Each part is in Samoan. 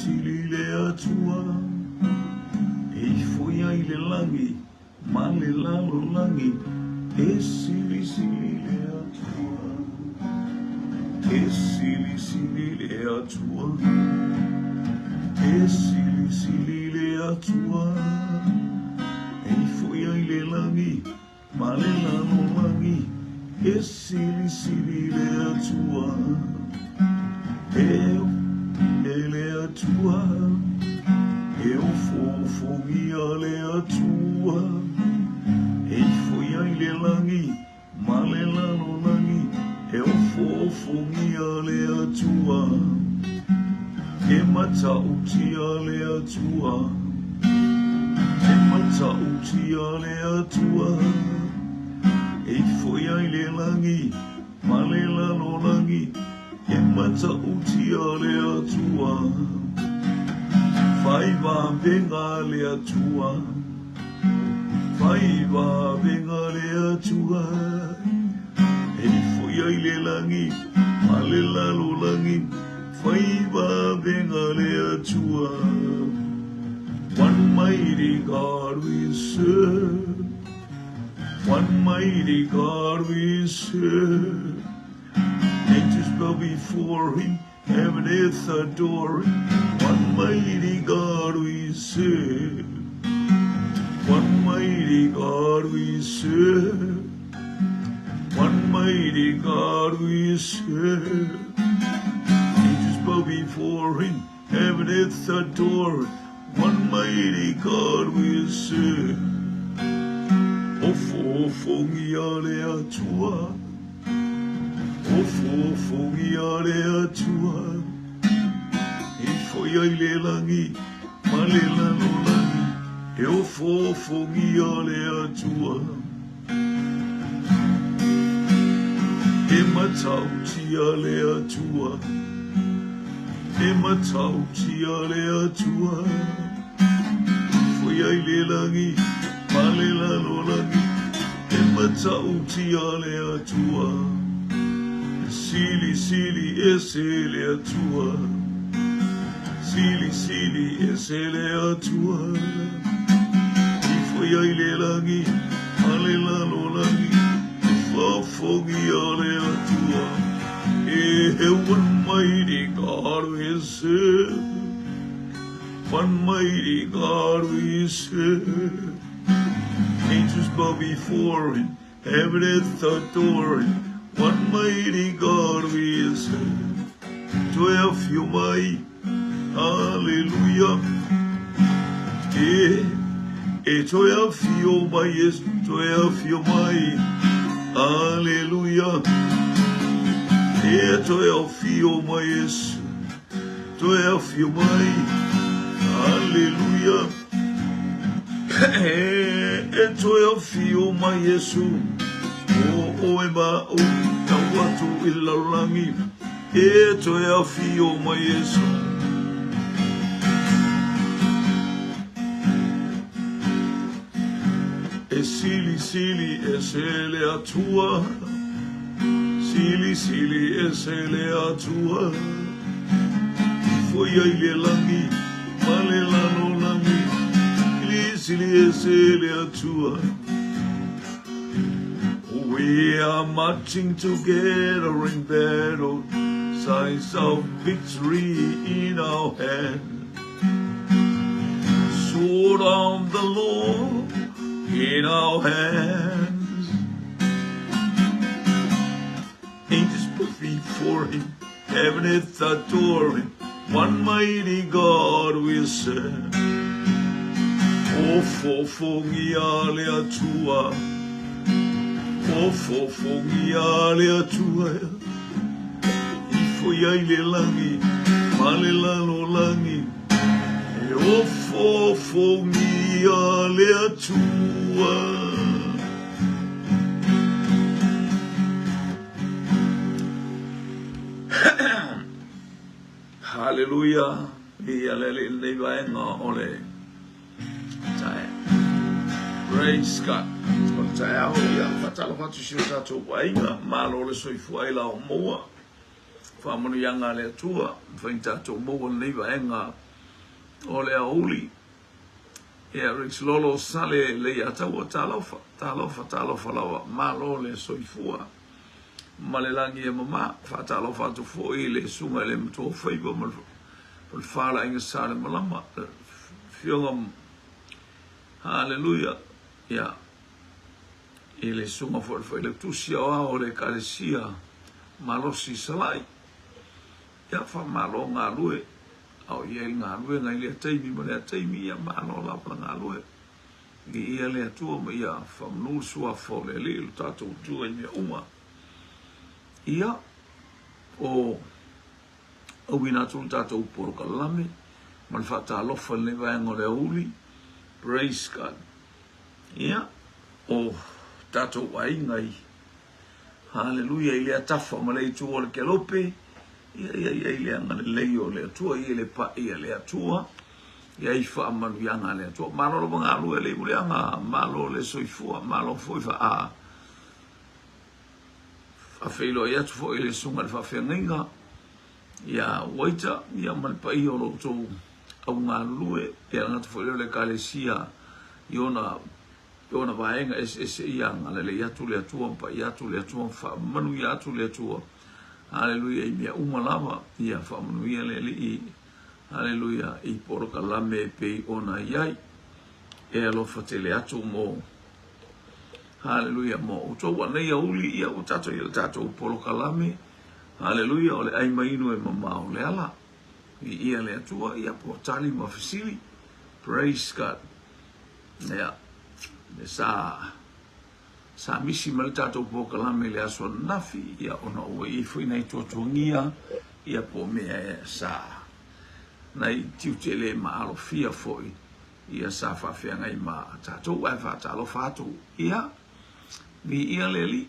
Silisili le Atua, e ifo ia i le lagi ma le lalolagi, e silisili le Atua, e silisili le Atua, e silisili le Atua, e ifo ia i le lagi ma le lalolagi, e silisili le Atua, e, e le Atua, e ofoofogia le Atua, e ifo ia i le lagi ma le lalolagi, e ofoofogia le Atua, e matautia le Atua, e matautia le Atua, e ifo ia i le lagi ma le lalolagi, e matautia le Atua. Fai vavega le Atua, fai vavega le Atua, e ifo ia i le lagi ma le lalolagi, fai vavega le Atua. One mighty God we serve. One mighty God we serve. Angels bow before him, heaven and earth adore him. One mighty God we serve. One mighty God we serve. One mighty God we serve. Angels bow before him, heaven and earth adore him. One mighty God we serve. Ofoofongia le Atua. Ofoofongia le Atua. Ifo ia i le lagi ma le lalolagi. E ofoofongia le Atua. E matautia le Atua, e matautia le Atua, Ifo ia i le lagi ma le lalolagi, e matautia le Atua, Silisili ese le Atua, Silisili ese le Atua, Ifo ia i le lagi ma le lalolagi, e faafofogia le Atua, E one mighty God we serve, one mighty God we serve. Angels bow before him, heaven and earth adore him, one mighty God we serve. Toe afio mai, Hallelujah. E, e toe afio mai, Iesu, toe afio mai, Hallelujah. E toe afio mai, Iesu, toe afio mai, Hallelujah. E, e toe afio mai, Iesu, o oe ma au, tau atu i le lalolagi. E toe afio mai Iesu. E silisili ese le Atua, silisili ese le Atua, Ifo ia i le lagi ma le lalolagi, silisili ese le Atua. We are marching together in battle, signs of victory in our hand. Sword of the Lord in our hands. Angels bow before him, heaven and earth adore him. One mighty God we serve. Ofoofogia le Atua, ofoofogia le Atua, ifo ia i le lagi ma le lalolagi, e ofoofogia le Atua. Haleluia! Viia le Alii i lenei vaega o le taeao. Praise God! O le taeao ia, faatalofa atu i si o tatou aiga, malo le soifua ai la o maua. Faamanuiaga a le Atua, mafai ona tatou maua lenei vaega. O le aoauli, ia Rex Lolo Sale Leiataua, talofa, talofa, talofa lava, malo le soifua ma le lagi e mama. Faatalofa atu foi i le susuga i le Matuaofaiva ma le Faleaiga Salemalama, le Afioga, haleluia, ia, i le susuga foi i le Failautusi Aoao o le Ekalesia Malosi i Salai. Ia, faamalo galue, a o i ai le galuega i lea taimi ma lea taimi, ia malo lava le galue. Viia le Atua ma ia faamanu le suafa o le Alii lo tatou Atua i mea uma. Ia, o auina atu le tatou polokalame ma le faatalofa i lenei vaega o le aoauli. Praise God. Ia, o tatou aiga i Haleluia i lea tafa ma le itu o le kelope, ia ia ia i le agalelei o le Atua, ia i le pa'i a le Atua, ia i faamanuiaga a le Atua. Malo lava galue le iuleaga, malo le soifua, malo foi faa faafeiloai atu foi i le susuga i le faafeagaiga ia Waita, ia ma le paia o lo outou au galulue, ia le gata foi lea o le Ekalesia i ona I ona vaega eseese ia agalelei atu le Atua ma paia atu le Atua ma faamanuia atu le Atua. Haleluia i mea uma lava ia faamanuia le Alii. Haleluia i polokalame e pei ona i ai. E alofa tele atu mo Haleluia mo outou ua nei auli ia ua tatou i le tatou polokalame. Haleluia o le ai mainu e mamao le ala. Viia le Atua ia po tali ma fesili. Praise God. Ia, sa, sa misi mai le tatou polokalame i le aso ananafi, ia, ona ua i ai foi nai tuatuagia, ia, po o mea ea sa, nai tiute le maalofia foi, ia, sa faafeagai ma tatou, ae faatalofa atu, ia, viia le Alii.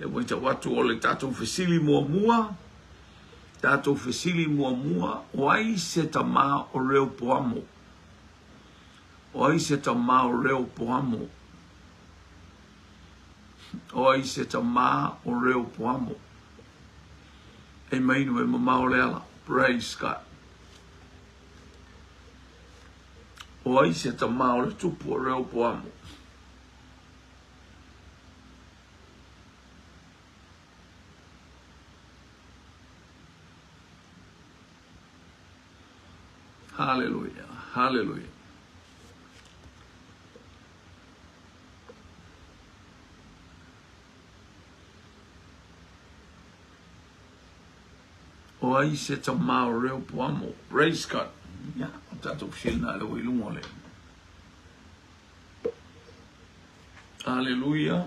Ia, ua matau atu o le tatou fesili muamua, tatou fesili muamua, o ai se tama o Reopoamo? O ai se tama o Reopoamo? O ai se tama o Reopoamo? E mainu e mamao le ala. Praise God. O ai se tama o le tupu o Reopoamo? Haleluia, haleluia. O ai se tama o Reopoamo? Praise God. Ia, o tatou fesili na le ua i luga o le. Haleluia.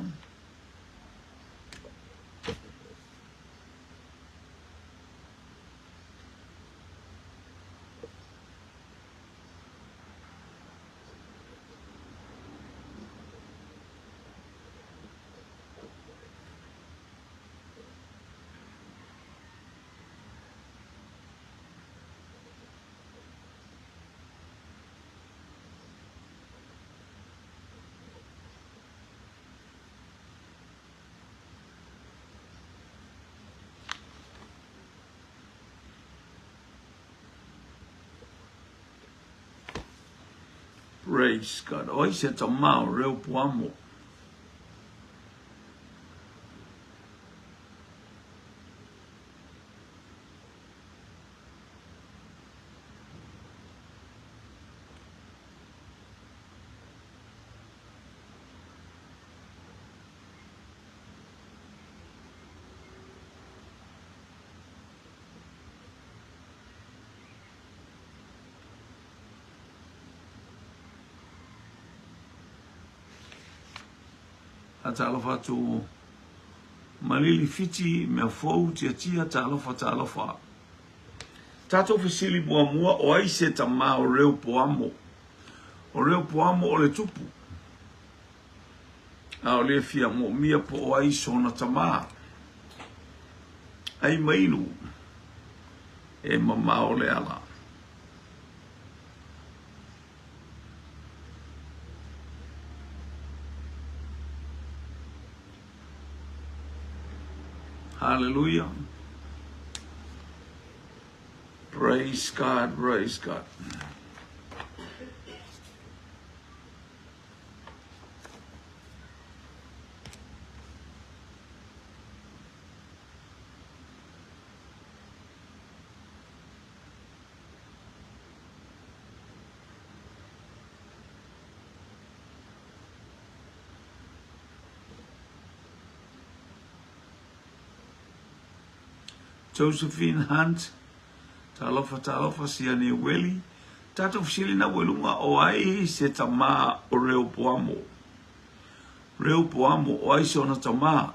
Praise God. O ai se tama o Reopoamo? Talofa atu Malili Fiti, mea fou, tiatia, talofa, talofa. Tatou fesili muamua, o ai se tama o Reopoamo? O Reopoamo o le tupu. A o le fia moomia po o ai sona tama. Ai mainu e mamao le ala. Hallelujah. Praise God, praise God. Josephine Hunt, Talofa, talofa, Siane Weli, Tatou fesili na ua i luga o ai se tama o Reopoamo? Reopoamo, o ai se ona tama?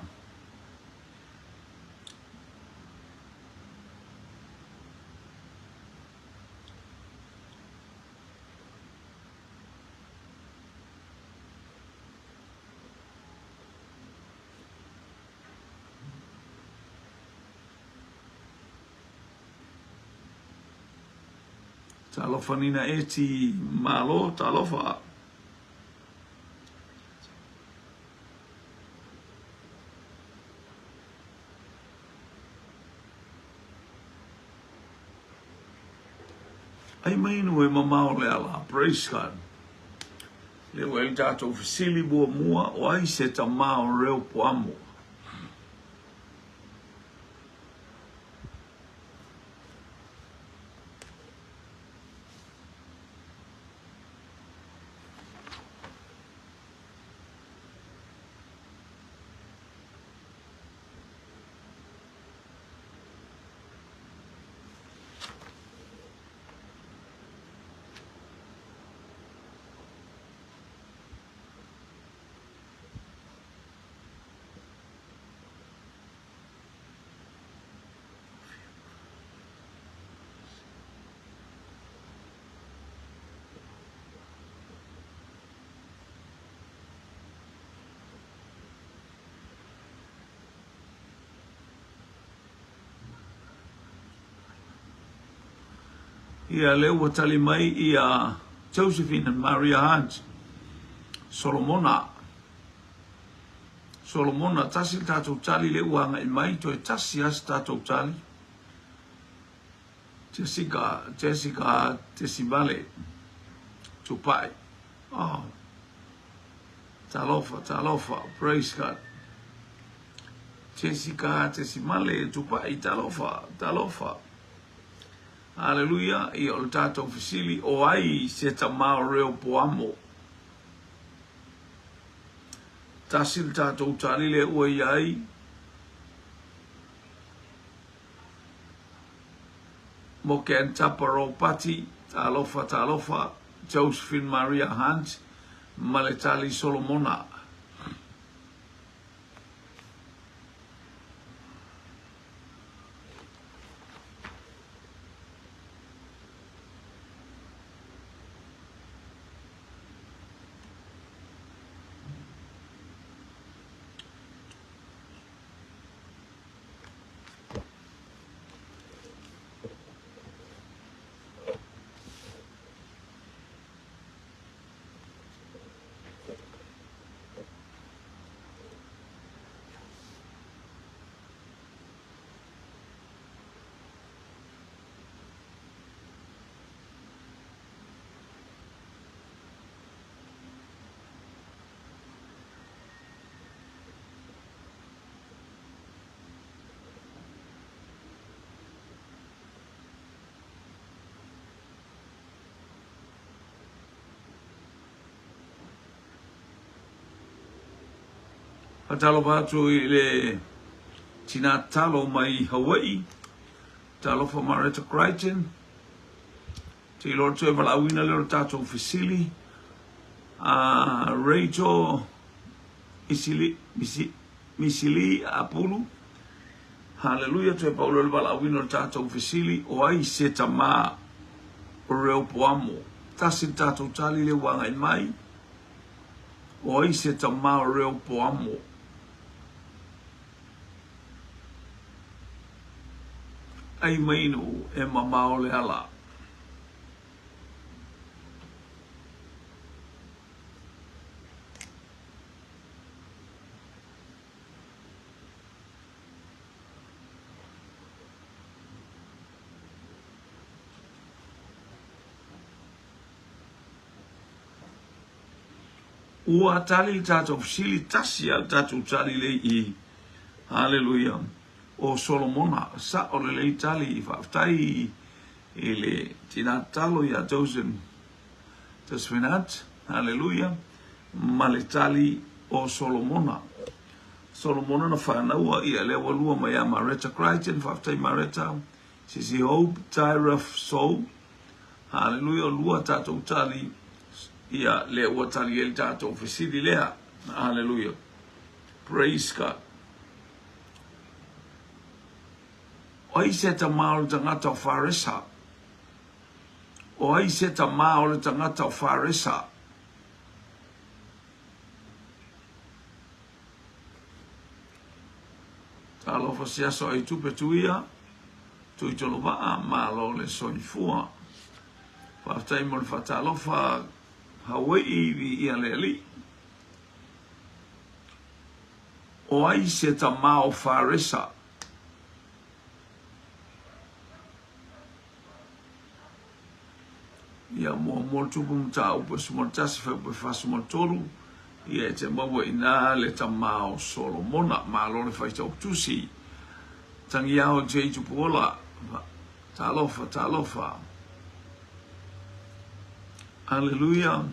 Talofa Nina Eti, malo, talofa. Ai mai nu e mamao le ala, praise God. Le ua i tatou fesili muamua o ai se tama o Reopoamo. Ia lea ua tali mai ia Josephine and Maria Hunt. Solomona. Solomona, tasi le tatou tali lea ua agai mai, toe tasi lava se tatou tali. Jessica, Jessica Tesimale, Tupai. Oh. Talofa, talofa, praise God. Jessica Tesimale, Tupai, talofa, talofa. Hallelujah, ia o le tatou fesili, o ai se tama o Reopoamo? Tasi le tatou tali lea ua i ai. Moke and Tapa Ropati, talofa, talofa, Josephine Maria Hunt, ma le tali Solomona. Faatalofa atu i le tina talo mai Hawaii, talofa Maretta Crichton, te iloa toe valaauina lea o le tatou fesili, a Rachel Misili, Misi, Misili Apulu, Haleluia, toe pau lea o le valaauina o le tatou fesili, o ai se tama o Reopoamo? Tasi le tatou tali lea ua agai mai. O ai se tama o Reopoamo? Ai mai nu e mamao le ala. Ua tali le tatou fesili, tasi a le tatou tali lea i i. Haleluia. O Solomona, sao lelei tali, faafetai i le tina tatalo ia Josen Tasvenat, haleluia, ma le tali o Solomona. Solomona na fanaua, ia lea ua lua mai ia Mareta Crichton, faafetai Mareta, Sisi Hope, Tyra Soul, haleluia, o lua tatou tali, ia lea ua tali ai le tatou fesili lea, haleluia. Praise God. O ai se tama o le tagata o Faresa? O ai se tama o le tagata o Faresa? Talofa se aso ai tupe tuia, tui tolova'a, malo le soifua. Faafetai mo le faatalofa Hawai'i viia le Alii. O ai se tama o Faresa? Ia muamua le tupu mataupu e 11 fuaiupu e 43, ia e te maua i ina le tama o Solomona. Malo le faitau tusi. Tagiao J. Tupuola. Talofa, talofa. Aleluia.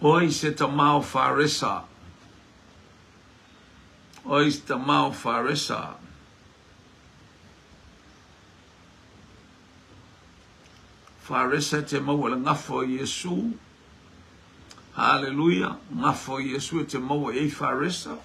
Oi se tama o Faresa. Oi se tama o Faresa. Faresa te maua le gafa o Iesu. Haleluia, gafa o Iesu e te maua i ai Faresa.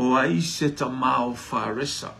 O ai se tama o Faresa?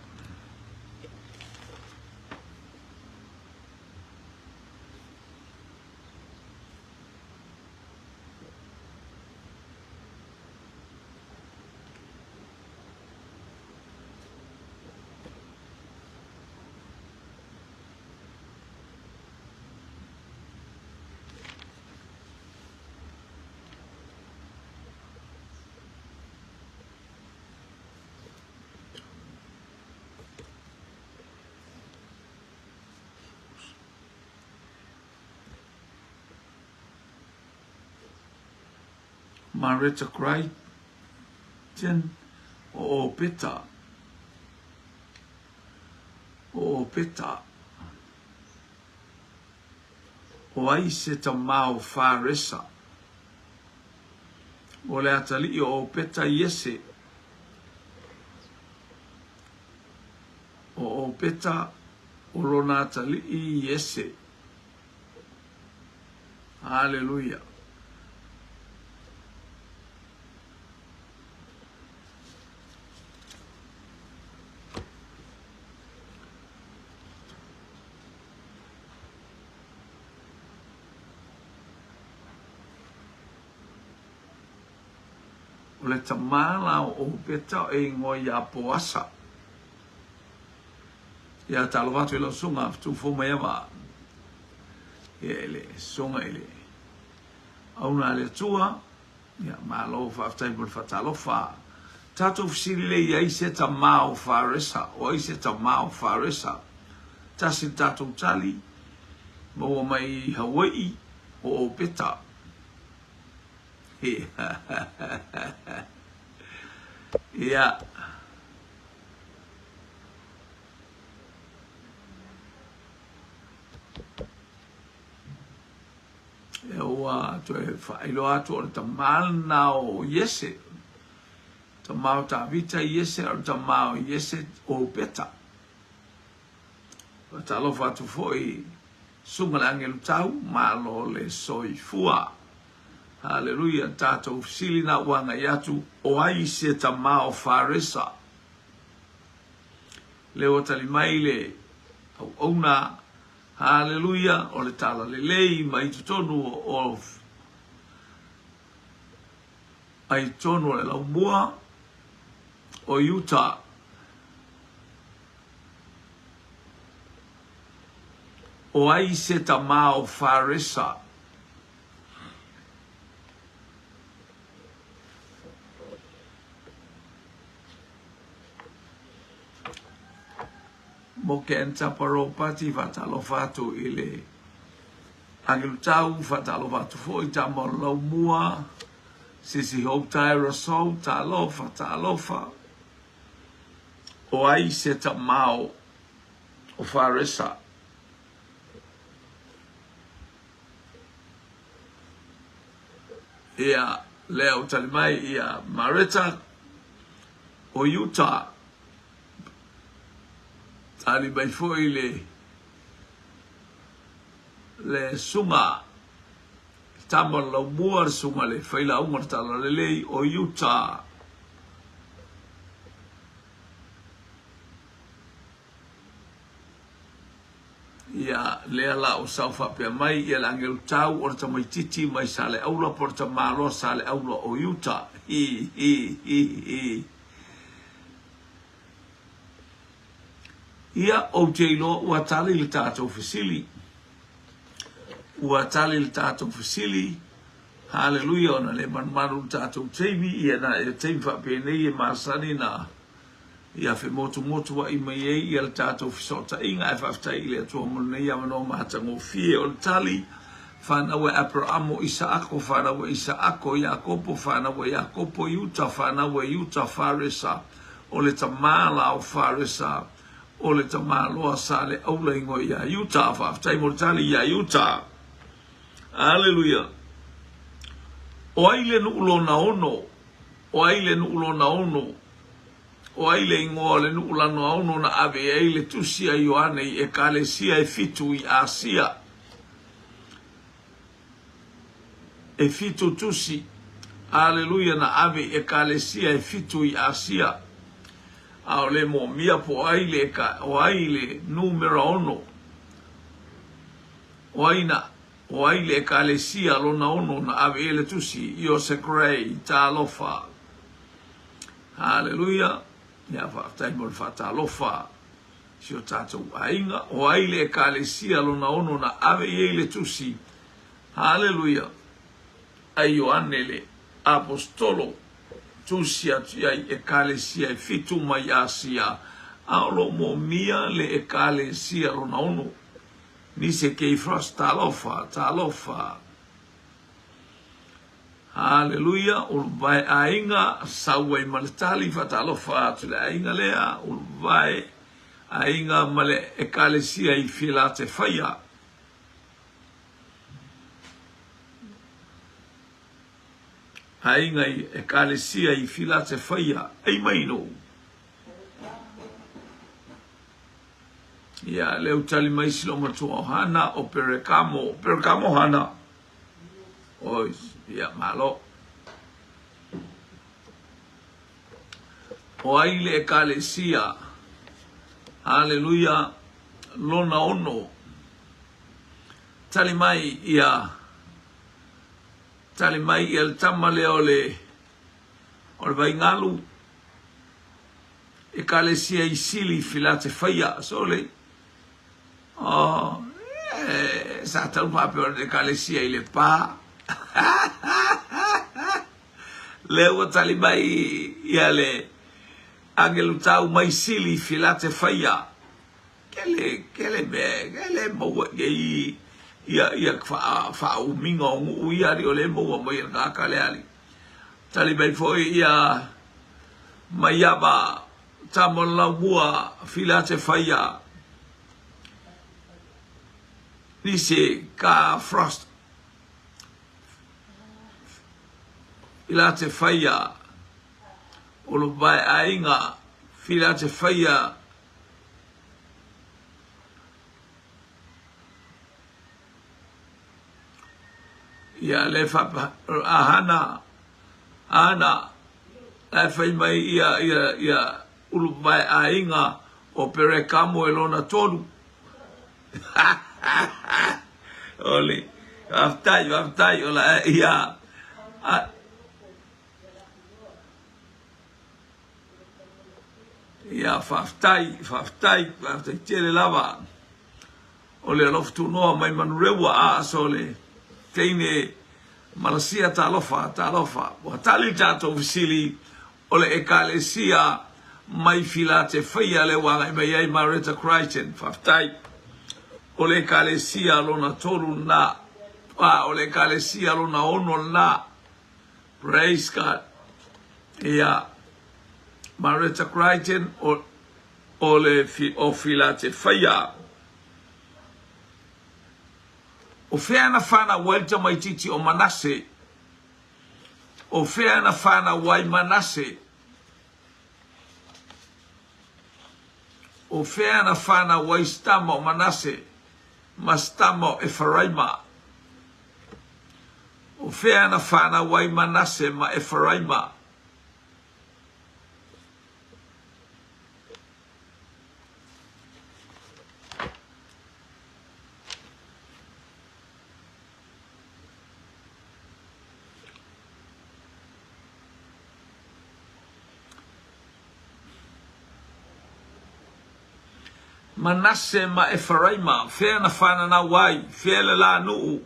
Mareta Crichton o Opeta. O Opeta. O ai se tama o Faresa? O le atalii o Opeta Iese. O Opeta o lona atalii Iese. Aleluia. O le tama la o Opeta e ingoa ia Poasa. Ia talofa atu i lau susuga Tufo Maiava. Ia i le susuga i le auna a le Atua. Ia malo faafetai mo le faatalofa. Tatou fesili lea i ai se tama o Faresa, o ai se tama o Faresa? Tasi le tatou tali, maua mai i Hawai'i o Opeta. Ia. E ua toe faailoa atu o le tama lena o Iese, tama o Tavita Iese, o le tama o Iese o Opeta. Faatalofa atu foi susuga le agelu tau, malo le soifua. Haleluia! Tatou fesili na ua agai atu, o ai se tama o Faresa? Lea ua tali mai le auauna, haleluia, o le tala lelei mai totonu o mai totonu o le laumua o Iuta. O ai se tama o Faresa? Mo Ken Tapa Ropati, faatalofa atu i le Agilutau, faatalofa atu foi Tama o le Laumua, Sisi Hope Tyra Soul, talofa, talofa. O ai se tamao o Faresa? Ia, lea ua tali mai ia Mareta o Iuta. Tali mai foi le le suga tama o le laumua, le suga le failauga o le talalelei o Iuta. Ia, lea la ua sau faapea mai ia le agelu tau o le tamaititi mai Saleaula po o le tamaloa Saleaula o Iuta. Hi, hi, hi, hi. Ia, ou te iloa ua tali le tatou fesili. Ua tali le tatou fesili. Haleluia, ona le malumalu le tatou taimi, ia na e taimi faapenei e masani na ia femotumotuaʻi mai ai ia le tatou fesootaiga, ae faafetai i le Atua mo lenei avanoa matagofie. O le tali, Fanau e Aperaamo Isaako, fanau e Isaako Iakopo, fanau e Iakopo Iuta, fanau e Iuta Faresa, o le tama la o Faresa, o le tamaloa Saleaula ingoa ia Iuta. Faafetai mo le tali ia Iuta. Aleluia. O ai le nuu lona ono? O ai le nuu lona ono? O ai le igoa o le nuu lana ono na ave ai le tusi a Ioane i Ekalesia e fitu i Asia? E fitu tusi, aleluia, na ave i Ekalesia e fitu i Asia. A o le moomia po o ai le, o ai le numera ono? O ai na, o ai le Ekalesia lona ono na ave i ai le tusi? Iose Gray, talofa. Haleluia. Ia faafetai mo le faatalofa si o tatou aiga. O ai le Ekalesia lona ono na ave i ai le tusi? Haleluia. A Ioane le Aposetolo tusi atu i ai Ekalesia e fitu mai Asia, a o lo o moomia le Ekalesia lona ono. Nise K. Frost, talofa, talofa. Haleluia, uluvae aiga, sau ai ma le tali, faatalofa atu le aiga lea, uluvae aiga ma le ekalesia i Filatefaia. Aiga i ekalesia i Filatefaia, ei mai no. Ia, leu tali mai si lo matua o Hana, o Perekamo, Perekamo Hana. Oi, ia, malo. O ai le ekalesia, haleluia, lona ono, tali mai ia, tali mai ia le tama lea o le, o le vaingalu, ekalesia i Sili Filatefaia, sole, Oh, eh, sa tau faapea o le ekalesia i Lepa. Lea ua tali mai ia le agelu tau mai Sili Filate Faia. Kele, kele me, kele maua i ei ia, ia faaumiga o nuu ia ali o le maua mai e le tagata lea ali. Tali mai foi ia Maiava Tama o le Laumua, Filate Faia, Nise Ka Frost, Filate Faia, Uluvae Aiga, Filate Faia, Ia le faapea, a Hana, Hana, la e fai mai ia, ia, ia uluvae aiga o Perekamo e lona tolu. Oli, faafetai, faafetai, o la e, ia, a, ia, faafetai, faafetai, faafetai tele lava. O le alofa tunoa mai Manurewa a aso le teine Malasia talofa talofa ua tali le tatou fesili o le ekalesia mai Filatefeia lea ua agai mai ai Mareta Crichton faafetai o le ekalesia lona tolu lena a o le ekalesia lona ono lena praise God ia Mareta Crichton o o le o Filatefeia. O fea na whanau ai le tamaititi o Manase? O fea na whanau ai Manase? O fea na whanau ai Stama o Manase ma Stama o Efaraima? O fea na whanau ai Manase ma Efaraima? Manase ma Efaraima, fea na whananau ai, fea le la nuu.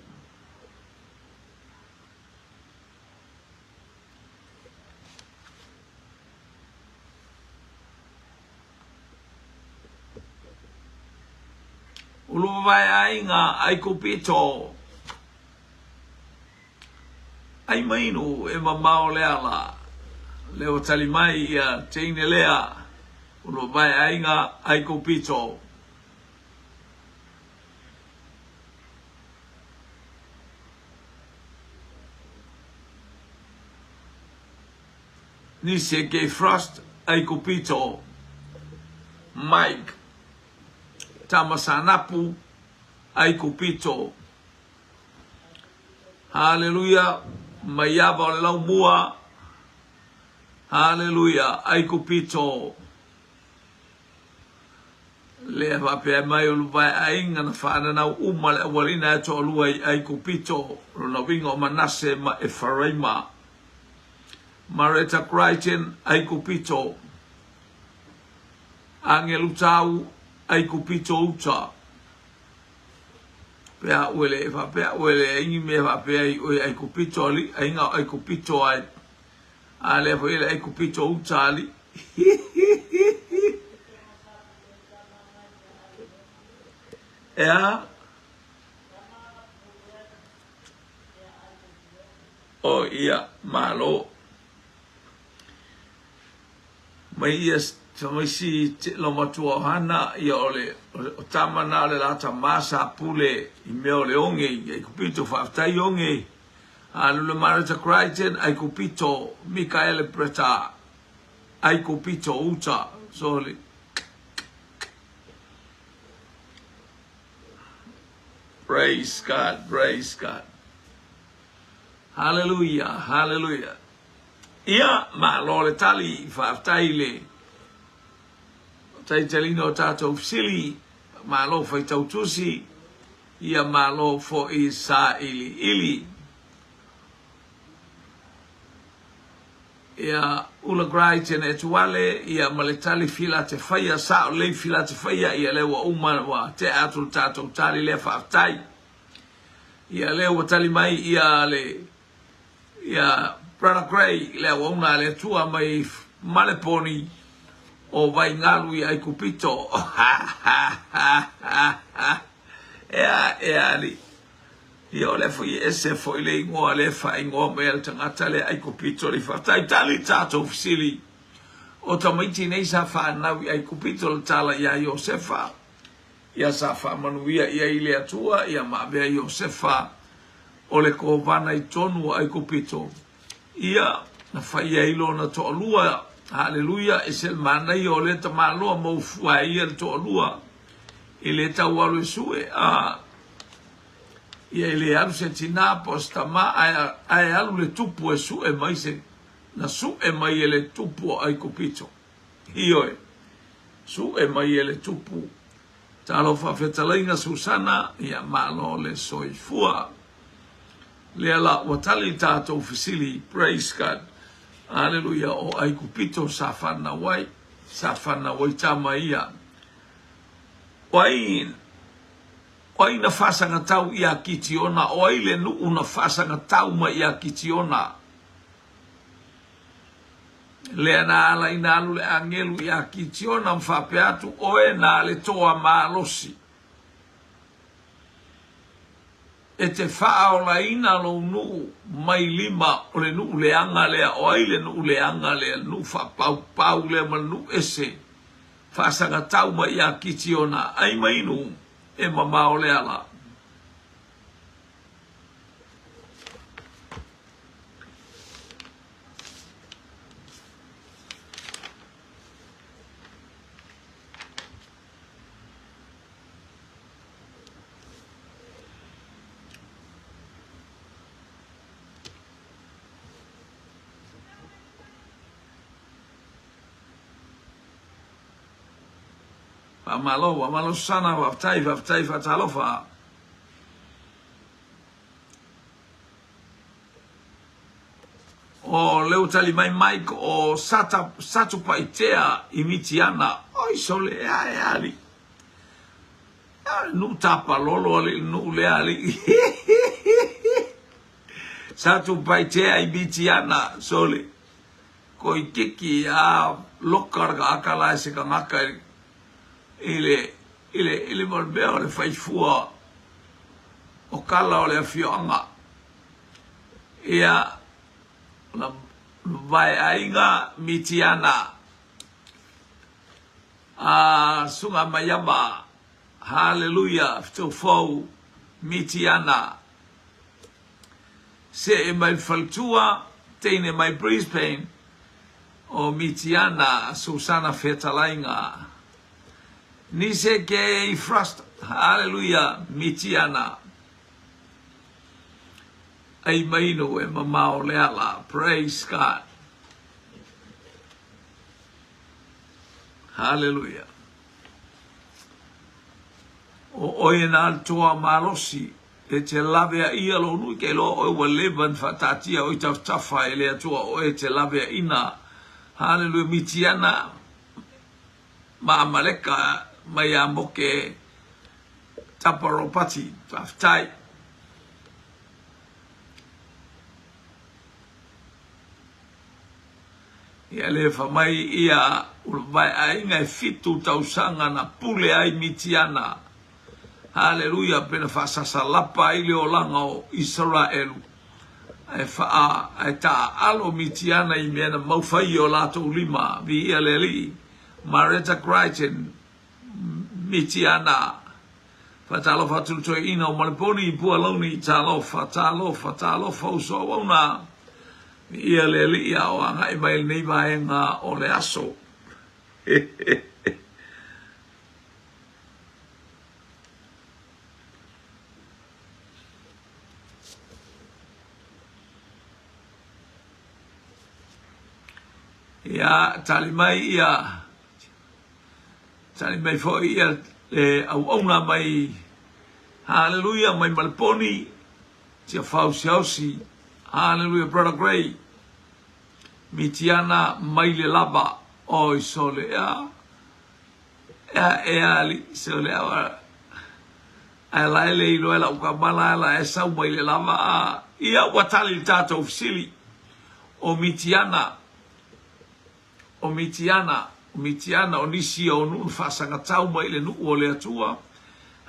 Uluvae aiga Aikupito. Ai mainu e mamao le ala. Lea ua tali mai ia teine lea. Uluvae aiga Aikupito. Nisi kei Frost, Aikupito, Mike, Tama Sanapu, Aikupito. Haleluia, mai ava o le laumua. Haleluia, Aikupito. Lea faapea mai o Luvaeaiga na faananau uma le aualina e toalua i Aikupito, lona uiga o Manase ma Efaraima. Mareta Crichton, Aikupito. Agelu Tau, Aikupito Uta. Pea uele, faapea uele, aingi mea faapea i oe Aikupito ali, ainga o Aikupito ai. A lea foi le Aikupito Uta ali. Ea? O ia, malo. Mai ia mai si lo matua o Hana, ia o le o tama na o le lata masa pule i mea o le onge i Aikupito, faafetai onge. Alule Mareta Crichton, Aikupito, Mikaele Breta, Aikupito Uta, sorry. Praise God, praise God. Hallelujah, hallelujah. Ia, malo le tali, faafetai le taitaliina o tatou fesili, malo faitau tusi, ia malo foi sailiili. Ia, ula Brighton e tuale, ia ma le tali fila te whaia, sao lei fila te whaia, ia lea ua uma, ua tea atu le tatou tali lea faafetai. Ia lea ua tali mai ia le ia Brother Gray le auauna a le Atua mai Maleponi o Vaingalu i Aikupito. Ea, ea ali. Ia o lea foi e ese foi le igoa lea e faaigoa mai a le tagata lea Aikupito le faafetai tali tatou fesili. O tamaiti nei sa fanau i Aikupito le tala ia Iosefa. Ia sa faamanuia i ai le Atua ia ma avea Iosefa o le kovana i tonu o Aikupito. Ia na fai ai lona toalua. Haleluia, ese le manaia o lea tamaloa mau fua e ia le toalua. E le tau alu e sue, a. Ia e le alu se tinā po o se tamā ae, ae alu le tupu e suʻe mai se, na suʻe mai e le tupu o Aikupito. Ioe, suʻe mai e le tupu. Talofa fetalaiga Susana, ia malo le soifua. Lea la ua tali le tatou fesili, praise God, aleluia, o Aikupito sa fanau ai, sa fanau ai tama ia. O ai, o ai na faasagatau ia Kitiona, o ai le nuu na faasagatau mai ia Kitiona? Lea na ala ina alu le agelu ia Kitiona ma faapea atu, Oe na le toa malosi. E te faaolaina lou nuu mai lima o le nuu leaga lea, o ai le nuu leaga lea, le nuu faapaupau lea ma le nuu ese, faasagatau mai ia Kitiona, ai mai nuu e mamao le ala. Faamalo, faamalo Susana, faafetai, faafetai, faatalofa. O lea ua tali mai Mike o Sata, Satupaitea i Mitiana. Oi sole, ea ea alii. Ea le nuu tapalolo alii, le nuu lea alii. Satupaitea i Mitiana, sole. Koi kiki a loka le aka la e se kangaka i le i le i le mea o le faifua o kala o le afioaga. Ia, na vaeaiga Mitiana a Suga Maiama, Haleluia, Fetofou, Mitiana, see mai le faletua, teine mai Brisbane, o Mitiana, Susana Fetalaiga, Nise ke i Frust, Haleluia, Mitiana. Ai mainu e mamao le ala. Praise God. Hallelujah. O oe na le toa malosi, e te lave a ia lou nui, ke iloa oe ua leva na faataatia oe i tafatafa e le Atua oe e te lave a ina. Hallelujah. Mitiana ma Amaleka mai a moke Tapa Ropati. Faafetai. Ia le fa mai ia vaeaiga e fitu tausaga na pule ai Mitiana. Haleluia, pe na faasasalapa ai le olaga o Isaraelu. Ae faa, ae taaalo Mitiana i mea na maufai i o latou lima. Viia le Alii. Mareta Crichton, Mitiana. Faatalofa atu le toeaina o Maleponi i Pualauni, talofa, talofa, talofa uso auauna. Viia le Alii a o agai mai lenei vaega o le aso. Ia, tali mai ia, tali mai foi ia le auauna mai, haleluia, mai Maleponi, tia fausiausi, haleluia, Brother Gray, Mitiana mai le lava, oi sole, ea, ea, ea, ali, sole, ea, ae la e le iloa e lau kamala la e sau mai le lava a ia ua tali le tatou fesili o Mitiana o Mitiana o Mitiana o nisi o nuu na faasagatau mai i le nuu o le Atua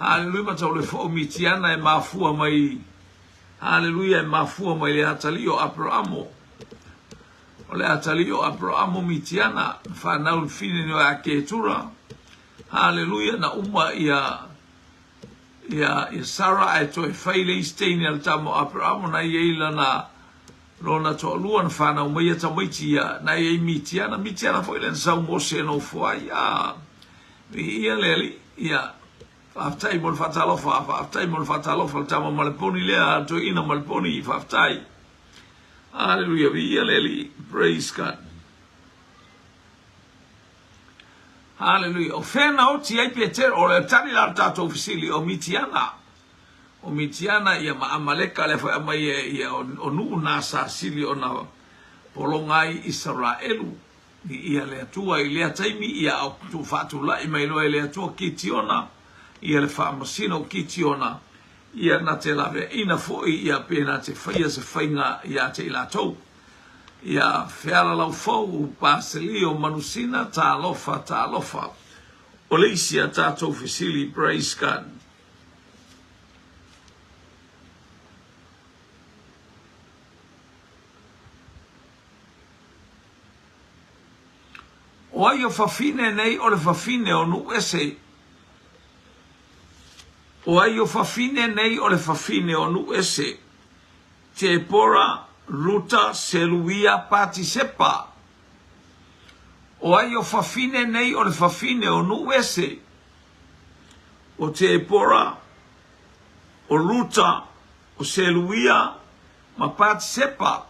Haleluia matau le fo o Mitiana e mafua mai Haleluia e mafua mai le atalii o Aperamo o le atalii o Aperamo Mitiana na fanau le fine o Aketura Haleluia na uma ia ia, ia Sara ae toe fai le isi teine a le tama o Aperamo na i ai lana lona toalua na fanau mai ia tamaiti ia na i ai Mitiana. Mitiana foi lea na sau Mose e nofo ai. A, viia le Alii. Ia. Faafetai mo le faatalofa, faafetai mo le faatalofa le tama maleponi lea a le toeaina maleponi, faafetai. Hallelujah, viia le Alii, praise God. Hallelujah. O fea na oti ai Petero, o le tali la o le tatou fesili, o Mitiana. O Mitiana ia ma Amaleka lea foi aumai e ia o nuu na sa sili ona pologa ai Isaraelu. Viia le Atua i lea taimi ia a o faatulai mai loa e le Atua Kitiona ia le faamasino o Kitiona ia na te laveaina foi ia pe na te faia se faiga ia te i latou. Ia fealalau fou Pasilio Manusina talofa talofa. O le isi a tatou fesili praise God. O ai o fafine nei o le fafine o Nuuese? O ai o fafine nei o le fafine o Nuuese? Tepora, Ruta, Seruia, Patisepa. O ai o fafine nei o le fafine o Nuuese? O Tepora, o Ruta, o Seruia ma Patisepa.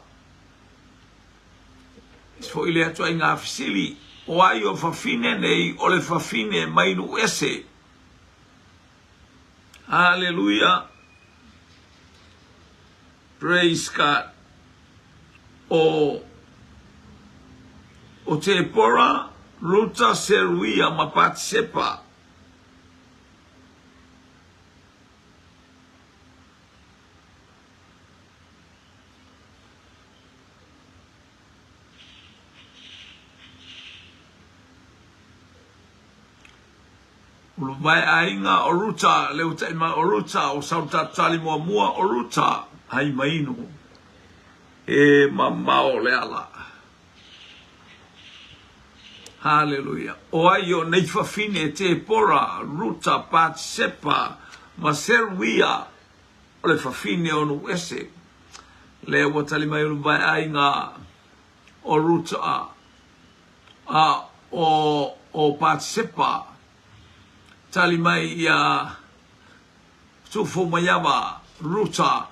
Isi foi lea ituaiga fesili, O ai o fafine nei o le fafine mai Nuuese? Haleluia! Praise God! O o Tepora, Ruta, Seruia ma Patisepa. Uluvaeaiga o Ruta, le utaʻi mai o Ruta, o Sautatali muamua o Ruta, ai mainu, e mamao le ala. Haleluia. O ai o nei fafine, Tepora, Ruta, Patsepa, ma Seruia, O le fafine o Nuuese, lea ua tali mai o le vaeaiga o Ruta a o o Patisepa, tali mai ia Tufumaiava Ruta,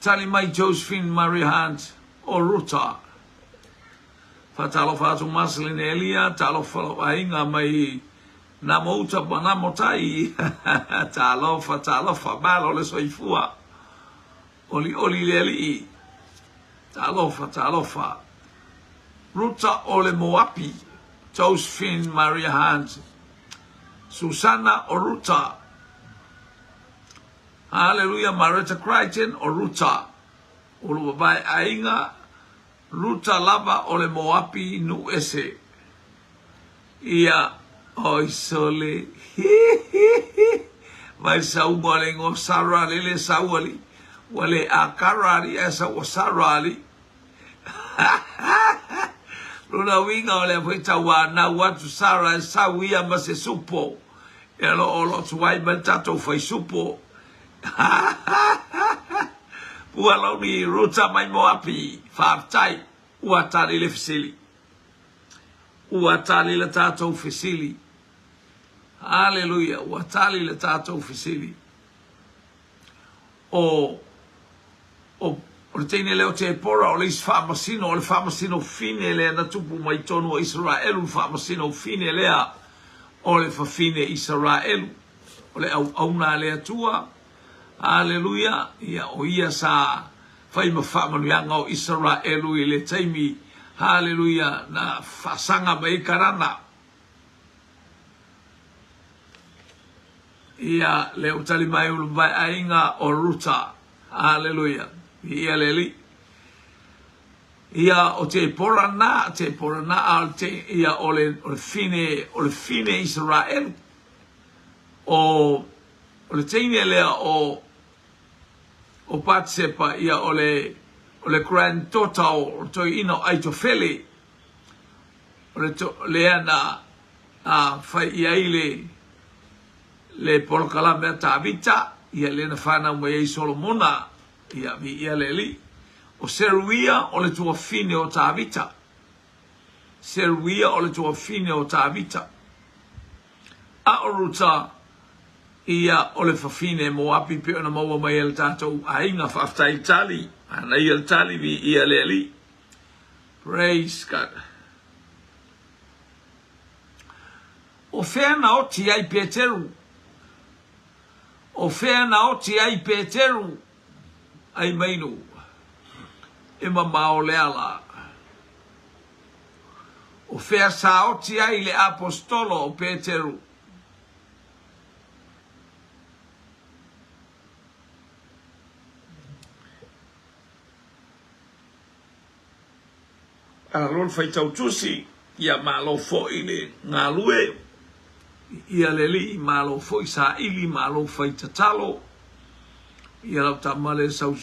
tali mai Josephine Maria Hunt o Ruta. Faatalofa atu Marceline Elia, talofa lou aiga mai Namo uta ma namo tai Talofa talofa malo le soifua Olioli le alii Talofa talofa Ruta o le Moapi Josephine Maria Hans Susana o Ruta Haleluia Maretta Crichton o Ruta Ulu vavae aiga Ruta lava o le Moapi Nuuese Ia, oi sole, hi hi hi, mai sau ua le ingoa Sara lele sau ali, ua le Akara ali ae sau ua Sara ali. Lona uiga o lea foi tauanau atu Sara e sau ia ma se supo. Ia lo o lo tuai mai le tatou fai supo. Pua Loni Ruta mai Moapi, faafetai, ua tali le fesili. Ua tali le tatou fesili. Haleluia, ua tali le tatou fesili. O, o, o le teine lea o Tepora, o le isi faamasino, o le faamasino fine lea na tupu mai tonu o Isaraelu, le faamasino fine lea o le fafine Isaraelu. O le auauna a le Atua. Haleluia, ia, o ia sa fai ma faamanuiaga o Isaraelu i le taimi, haleluia, na faasaga mai ai Karana. Ia, lea ua tali mai ulu vaeaiga o Ruta. Haleluia. Viia le Alii. Ia, o Tepora na, Tepora na, a o le te, ia, o le, o le fine, o le fine Isaraelu. O, o le teine lea o, O Patsepa, ia o le, o le granddaughter o le toeaina o Aitofele, o le to, lea na a, fai i ai le, le polokalame a Tavita, ia lea na whanau mai ai Solomona, ia viia le Alii. O Seruia o le tuafine o Tavita. Seruia o le tuafine o Tavita. A o Ruta, ia o le fafine Moapi pei ona maua mai e le tatou aiga. Faafetai i tali. Manaia le tali, viia le Alii. Praise God. O fea na oti ai Peteru? O fea na oti ai Peteru? Ai mainu e mamao le ala. O fea sa oti ai le Aposetolo o Peteru? Malo le faitau tusi, ia malo foi le galue, ia le alii, malo foi saili, malo fai tatalo, ia lau tama le sau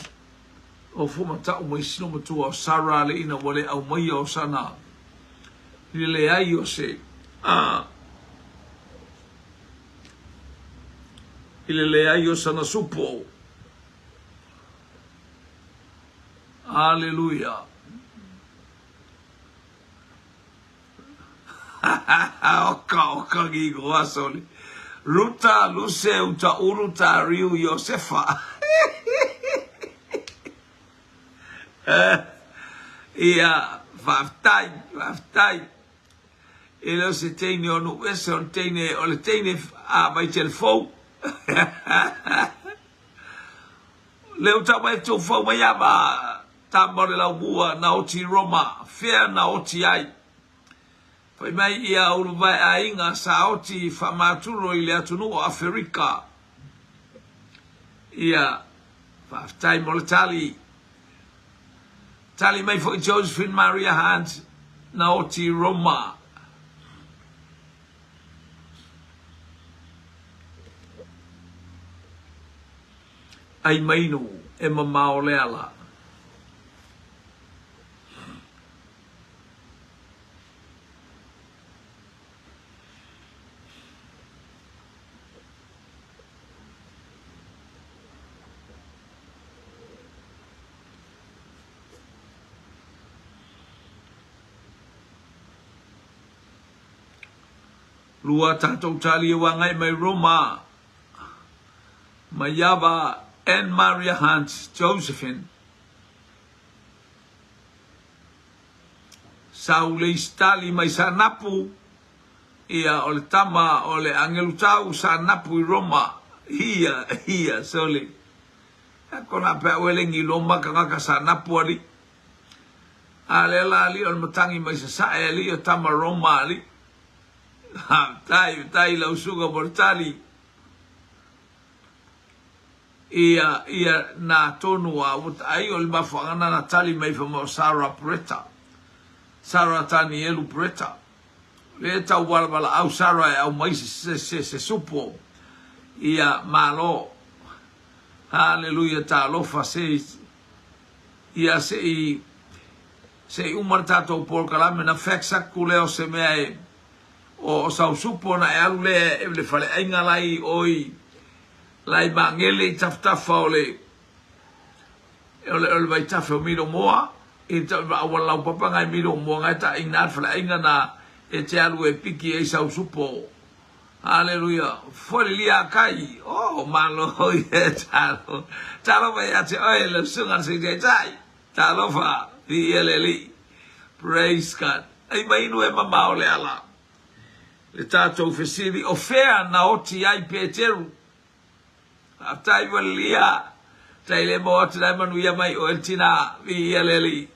ofo ma tau mai sino matua o Sara le ina ua le aumaia o sana i le leai o se a i le leai o sana supo. Aleluia. Oka oka ki goa soli. Ruta luse uta uru ta riu Iosefa. Ia, faafetai, faafetai. E le o se teine o Nuuese, o le teine, o le teine a Vaitele Fou. Lea ua tau mai atu fou mai ava tama o le laumua na oti i Roma, fea na oti ai? Fai mai ia uluvae aiga sa oti faamaturo i le atunuu o Aferika. Ia, faafetai mo le tali. Tali mai foi Josephine Maria Hunt na oti i Roma. Ai mainu e mamao le ala. Lua tatou tali e agai mai Roma. Maiava Ann Maria Hunt Josephine Sau le Isitali mai Saanapu, ia o le tama o le agelu tau Saanapu i Roma, ia, ia, sole. Ia kona pe au elengi Roma kangaka Saanapu ali. A le la ali o le matangi mai Sasae ali o tama Roma ali. Ha, tai, tai lau suga mo le tali. Ia, ia, na tonu a ua ai o le mafuaaga na na tali mai fai mai o Sarah Bretta. Sarah Tanielu Bretta. Le tau valaau Sarah e aumai se, se, se, se supo. Ia, malo. Haleluia, talofa se, ia se i, se i uma le tatou polokalame na fax aku lea o se mea e, O sau supo ona e alu lea e le faleaiga la i o i la i Magele i tafatafa o le o le o le vaitafe o Milomoa i ta auala laupapa ngai Milomoa ngai ta ina le faleaiga na e te alu e piki ai sau supo. Haleluia. Foi le lia kai. Oh, malo ia talo. Talo mai ia te oe le susuga le Sui Taitai. Talofa, viia le Alii. Praise God. Ai mai inu e mamao le ala. Le tatou fesili, o fea na oti ai Peteru? Faafetai Valelia. Tai le mo atu lai manuia mai oe le tina. Viia le Alii.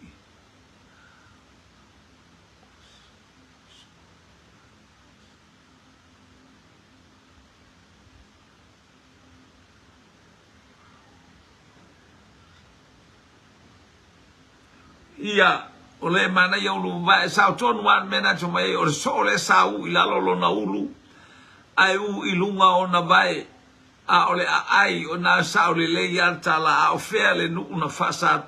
Ia, o le manaia ulu vae sao tonu a le mea na mai ai, o le soo lea sa u i lalo lona ulu, ae u i luga ona vae, a o le aai o na sao lelei a le tala, a o fea le nuu na faasa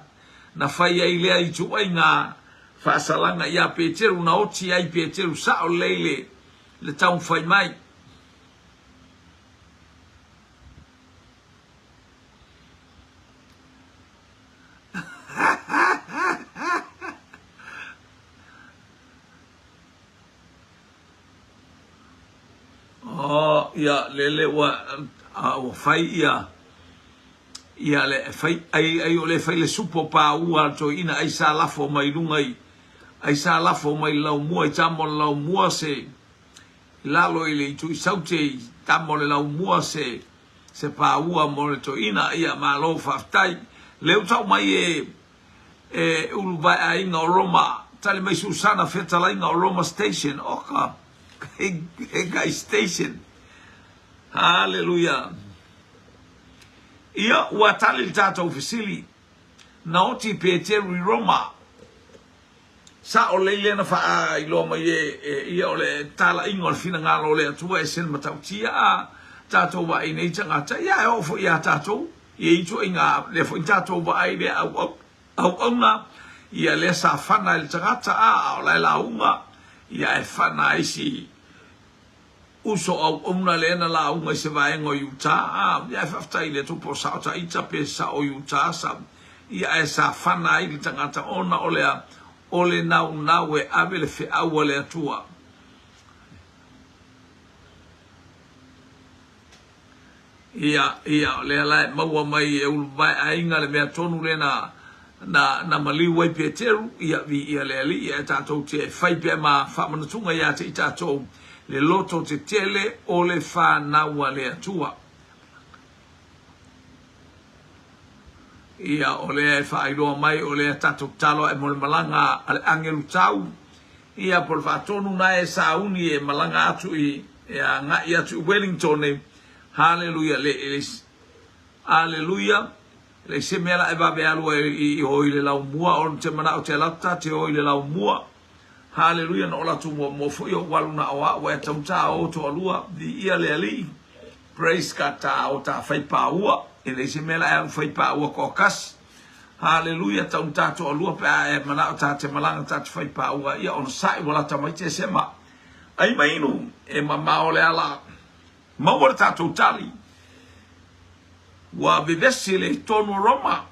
na fai ai lea ituaiga faasalaga ia Peteru, na oti ai Peteru, sao lelei le le taumafai mai. Oh. ia lele ua ua fai ia ia le fai ai ai o le fai le supo o paua a le toeaina ai sa lafo mai luga i ai sa lafo mai le laumua i tama o le laumua se i lalo i le itu i saute i tama o le laumua se se paua mo le toeaina ia malo faafetai lea ua tau mai e e uluvaeaiga o Roma tali mai Susana fetalaiga o Roma station oka he kai station haleluia ia ua tali le tatou fesili na oti Peteru i Roma Sao lelei lea na faailoa mai e ia o le talaiga o le finagalo o le Atua e se matautia a tatou vaai nei tagata, ia e oo foi ia tatou i ia ituaiga lea foi na tatou vaai i lea auauna, ia lea sa fana e le tagata a, a o la e lauga, ia ae fana ai si uso auauna lea na lauga i se vaega o Utah, a, ia ae faafetai i le Atua po o sao ta ita pe sao Utah sa, ia ae sa fana ai le tagata ona o le a, o le naunau e ave le feau a le Atua. Ia, ia, o lea la e maua mai e Uluvaeaiga le mea tonu lea na, na, na maliu ai Peteru, ia, viia le Alii, ae tatou te fai pea ma faamanatuga ia te i tatou le loto tetele o le fanau a le Atua. Ia, o lea e faailoa mai, o lea tatou tatalo ae mo le malaga a le agelu tau, ia, po o le faatonu na e sauni e malaga atu i, e agai atu i Wellington e, haleluia, le, le, aleluia, le se mea la e vave alu ai i, i o i le laumua, ona te manao te alu atu ta te o i le laumua, Haleluia na ola atu muamua foi ou alu na o au ae tauta o toalua viia le Alii praise God ta o ta fai paua e leai se mea la e alu fai paua toatasi Haleluia tauta toalua pe a e manao ta te malaga ta te fai paua ia ona sai ua lata mai Tesema ai ma inu e mamao le ala maua le tatou tali Ua vevesi le tonu o Roma.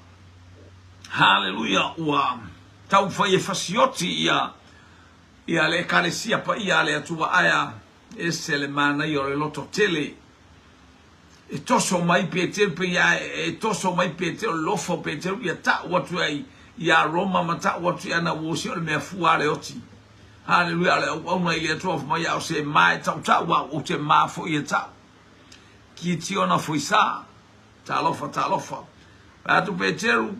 Haleluia! Ua taumafai e fasioti ia, ia le Ekalesia paia a le Atua, ae a ese le manaia o le loto tele. E toso mai Peteru, pei a e toso mai Peteru, lofo Peteru ia tau atu ai ia Roma ma tau atu i ana uosi o le mea fua a le oti. Haleluia! O le auauna i le Atua fai mai a o se ma e tautau au, ou te ma foi e tau. Kitiona Foisa, Talofa, talofa. Fai atu Peteru,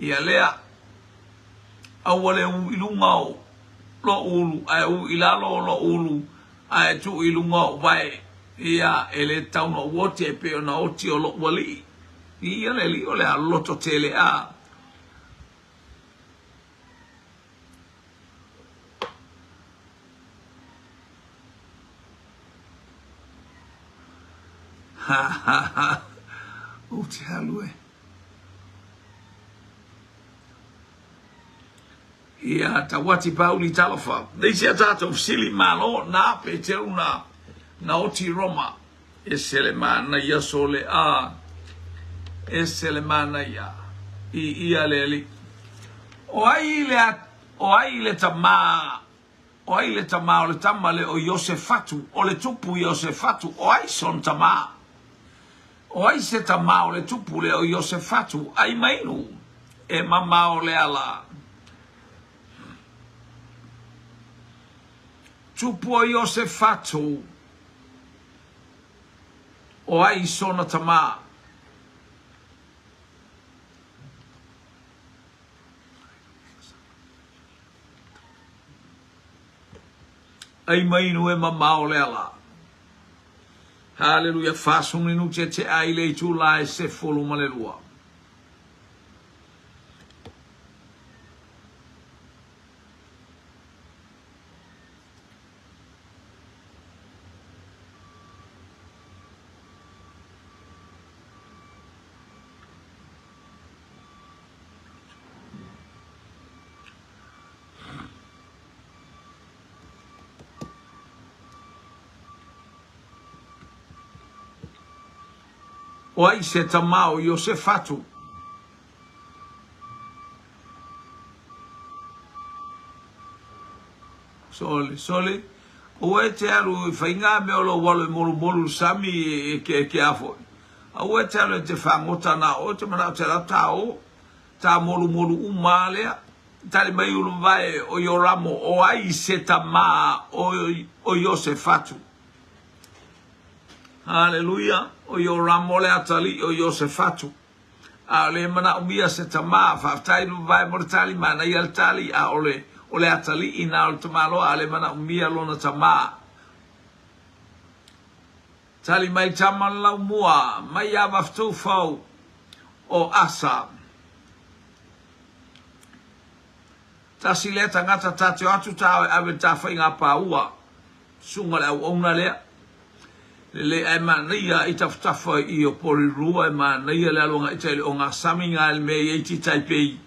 Ia lea, aua le ū i luga o loʻu ulu, ae ū i lalo o loʻu ulu, ae tuu i luga oʻu vae, ia, e le tatau ona ou oti e pei ona oti o loʻu alii. Ia le alii o le a loto tele a. Ha ha ha. Ou te alu e. Ia, Tauati Pauli talofa. Nei se a tātou fesili malo nā Peteru nā na oti Roma. Ese le manaia sole a. Ese le manaia. I ia le alii. O ai le o ai le tamā O ai le tama o le tama le o Iosefatu, o le tupu Iosefatu, o ai sona tama? O ai se tama o le tupu le o Iosefatu, ai mainu, e mamao le ala. Tupu o Iosefatu, o ai sona tama? Ai mainu e mamao le ala. Haleluia, 40 minute e tea i le itula e 12. O ai se tama o Iosefatu? Sole, sole. Aua e te alu i faiga mea o lou alu e molumolu i le sami e ke, ke a foi. Aua e te alu e te fagota na o oe, te manao te alu atu ta o, ta molumolu uma a lea. Tali mai Uluvae o Ioramo, o ai se tama o, o Iosefatu? Haleluia! O Ioramo le atalii o Iosefatu. A o le manaomia se tama, faafetai Uluvae mo le tali, manaia le tali, a o le, o le atalii na o le tamaloa, a o le manaomia lona tama. Tali mai tama le laumua, mai ia Vafetoufau o Asa. Tasi lea tagata ta te o atu ta o e ave ta faiga paua. Susuga le auauna lea. Lelei ae manaia i tafatafa i o Porirua e manaia le alu agai tai le ogasami nga le mea i ai ti Taipei.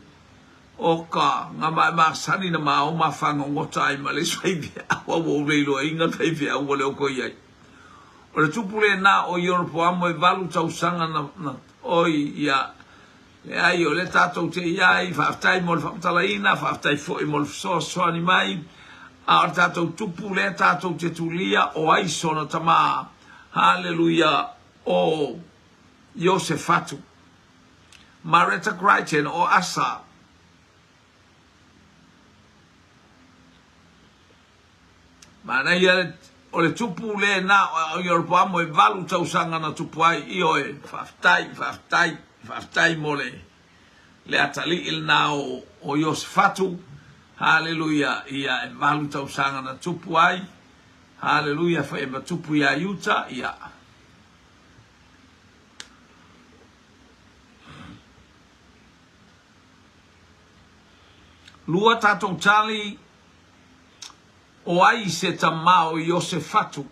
Oka, nga ma e masani na ma o ma fagogota ai ma le isi faifeau a ua ou le iloaina le faifeau ua le o koe i ai. O le tupu lena o Ieropoamo e valu tausaga na, na, oi, ia, Leai, o lea tatou te i ai, faafetai mo le faamatalaina, faafetai foi mo le fesoasoani mai, a o le tatou tupu lea tatou te tulia, o ai sona tama? Haleluia, o Iosefatu. Mareta Crichton, o Asa. Manaia o le tupu lena o Ieropoamo e valu tausaga na tupu ai, ioe, faafetai, faafetai, faafetai mo le le atalii lena o, o Iosefatu, haleluia, ia e valu tausaga na tupu ai, haleluia, fai ma tupu ia Iuta, ia. Lua tatou tali O ai se tama o Iosefatu?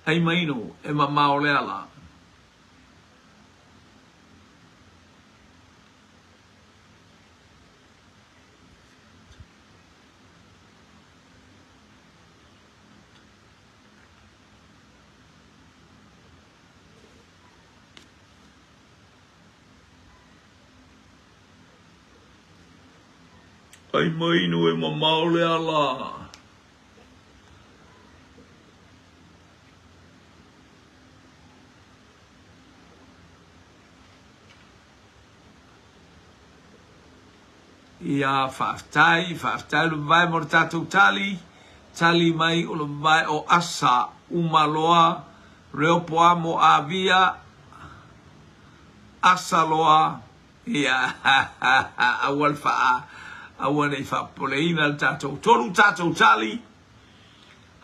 Ai mainu e mamao le ala. Ai mainu e mamao le ala. Ia, faafetai, faafetai le mavae mo le tatou tali, tali mai o le mavae o Asa, Umaloa, Reopoamo, Avia, Asa loa, ia, aua le faa, aua ne i faapopoleina le tatou tolu tatou tali.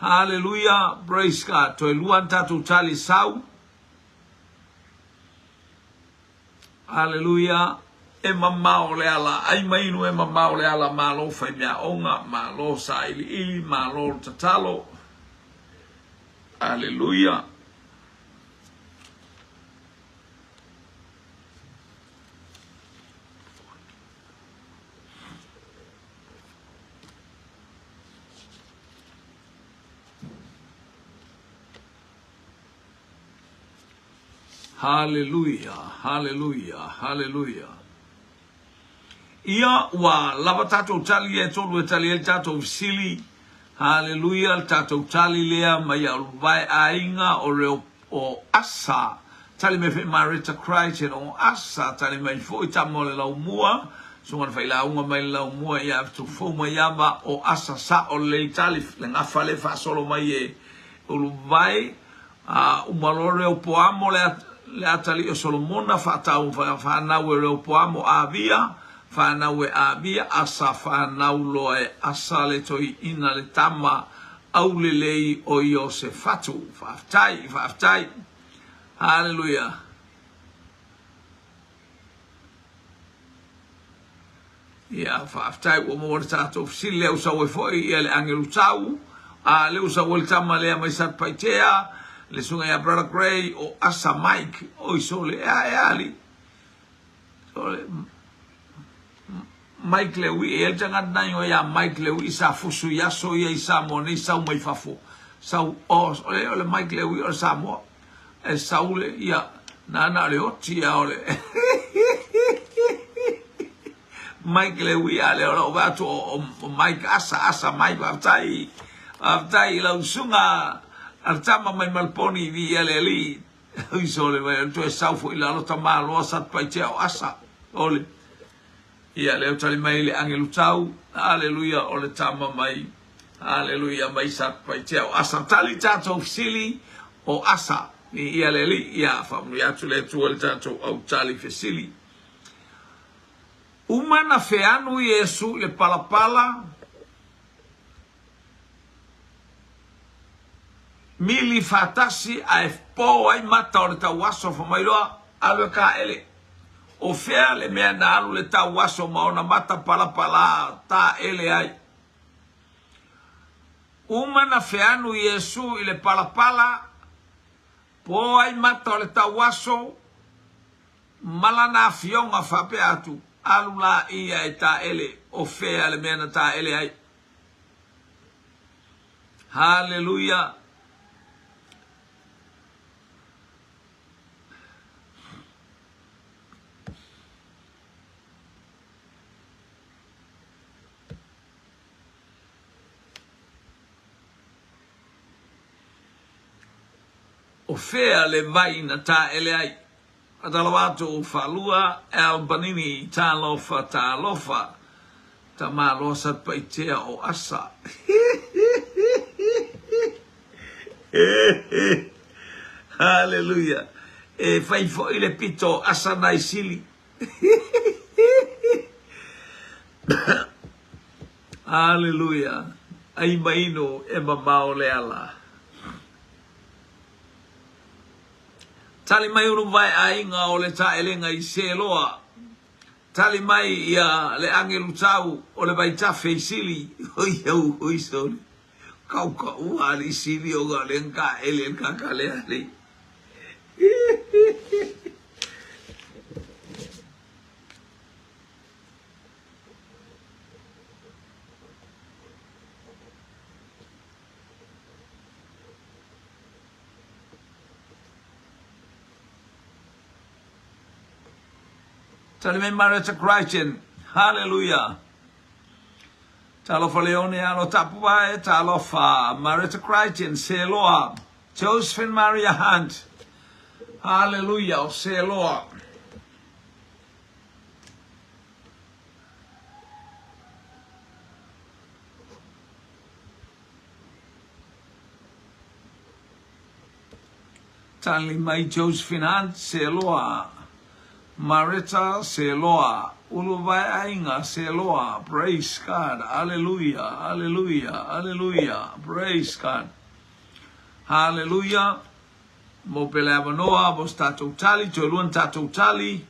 Hallelujah, praise God. Toe lua ni tatou tali sau. Hallelujah. E mamao le ala, ai mainu e mamao le ala, malo fai meaoga, malo sailiili, malo le tatalo. Hallelujah. Haleluia, haleluia, haleluia. Ia, ua lava tatou tali e tolu e tali ai le tatou fesili. Haleluia, le tatou tali lea mai ia Uluvae aiga o Reo o Asa. Tali mai foi Mareta Crichton o Asa, tali mai foi tama o le laumua, susuga le failauga mai le laumua ia Tufou mai ava o Asa sao lelei tali le gafa le faasolo mai e Uluvae. A uma loa Reopoamo le, le atalii o Solomona, faatau fanau e Reopoamo Avia, fanau e Avia, Asa fanau loa e Asa le toeaina le tama aulelei o Iosefatu. Faafetai, faafetai. Haleluia. Ia, faafetai ua maua le tatou fesili lea ua sau ai foi ia le agelu tau, a lea ua sau ai le tama lea mai Satupaitea, le susuga ia Brother Gray o Asa Mike, oi sole, ea ea ali. Sole, Mike Lewi, e le tagata na ingoa ia Mike Lewi sa fusu i aso ia i Samoa nei sau mai fafo. Sau, o, o le Mike Lewi o le Samoa. E sau le, ia, nana o le oti ia o le. Mike Leuia, lea o lau vaai atu o Mike Asa, Asa Mike, faafetai, faafetai i lau susuga a le tama mai Maleponi, viia le Alii. Oi sole mai, o le toe sau foi i lalo tamaloa Satupaitea o Asa, ole. Ia, lea ua tali mai le agelu tau, aleluia, o le tama mai, aleluia, mai Satupaitea o Asa. Tali tatou fesili o Asa, viia le Alii, ia faamanuia atu le Atua i le tatou au tali fesili. Uma na feanu Iesu i le palapala, mili faatasi ae po ai mata o le tauaso famailoa alu e kaele. O fea le mea na alu le tauaso ma ona mata palapala taele ai? Uma na feanu Iesu i le palapala, po ai mata o le tauaso ma lana afioga faapea atu, Alu laia e taele, o fea le mea na taele ai? Haleluia! O fea le vai na taele ai? Faatalofa atu Falua Albanini Talofa talofa Tamaloa Satupaitea o Asa Haleluia E fai foi le pito o Asa nai Sili Haleluia Ai mainu e mamao le ala. Tali mai uluvae aiga o le taelega i Seloa, tali mai ia le agelu tau o le vaitafe i Sili, oi au oi sole, kaukaua alii Sili ona o lea na taele le kaka lea alii. Tali mai Marietta Crichton. Hallelujah. Talofa Leone alo tapuvae, talofa Marietta Crichton, Seloa, Josephine Maria Hunt. Hallelujah, o Seloa. Tali mai Josephine Hunt, Seloa, Mareta, Seloa, Uluvaeaiga, Seloa, Praise God, Aleluia, Aleluia, Aleluia, Praise God, Haleluia, Mo pea le avanoa mo se tatou tali, toe lua ni tatou tali,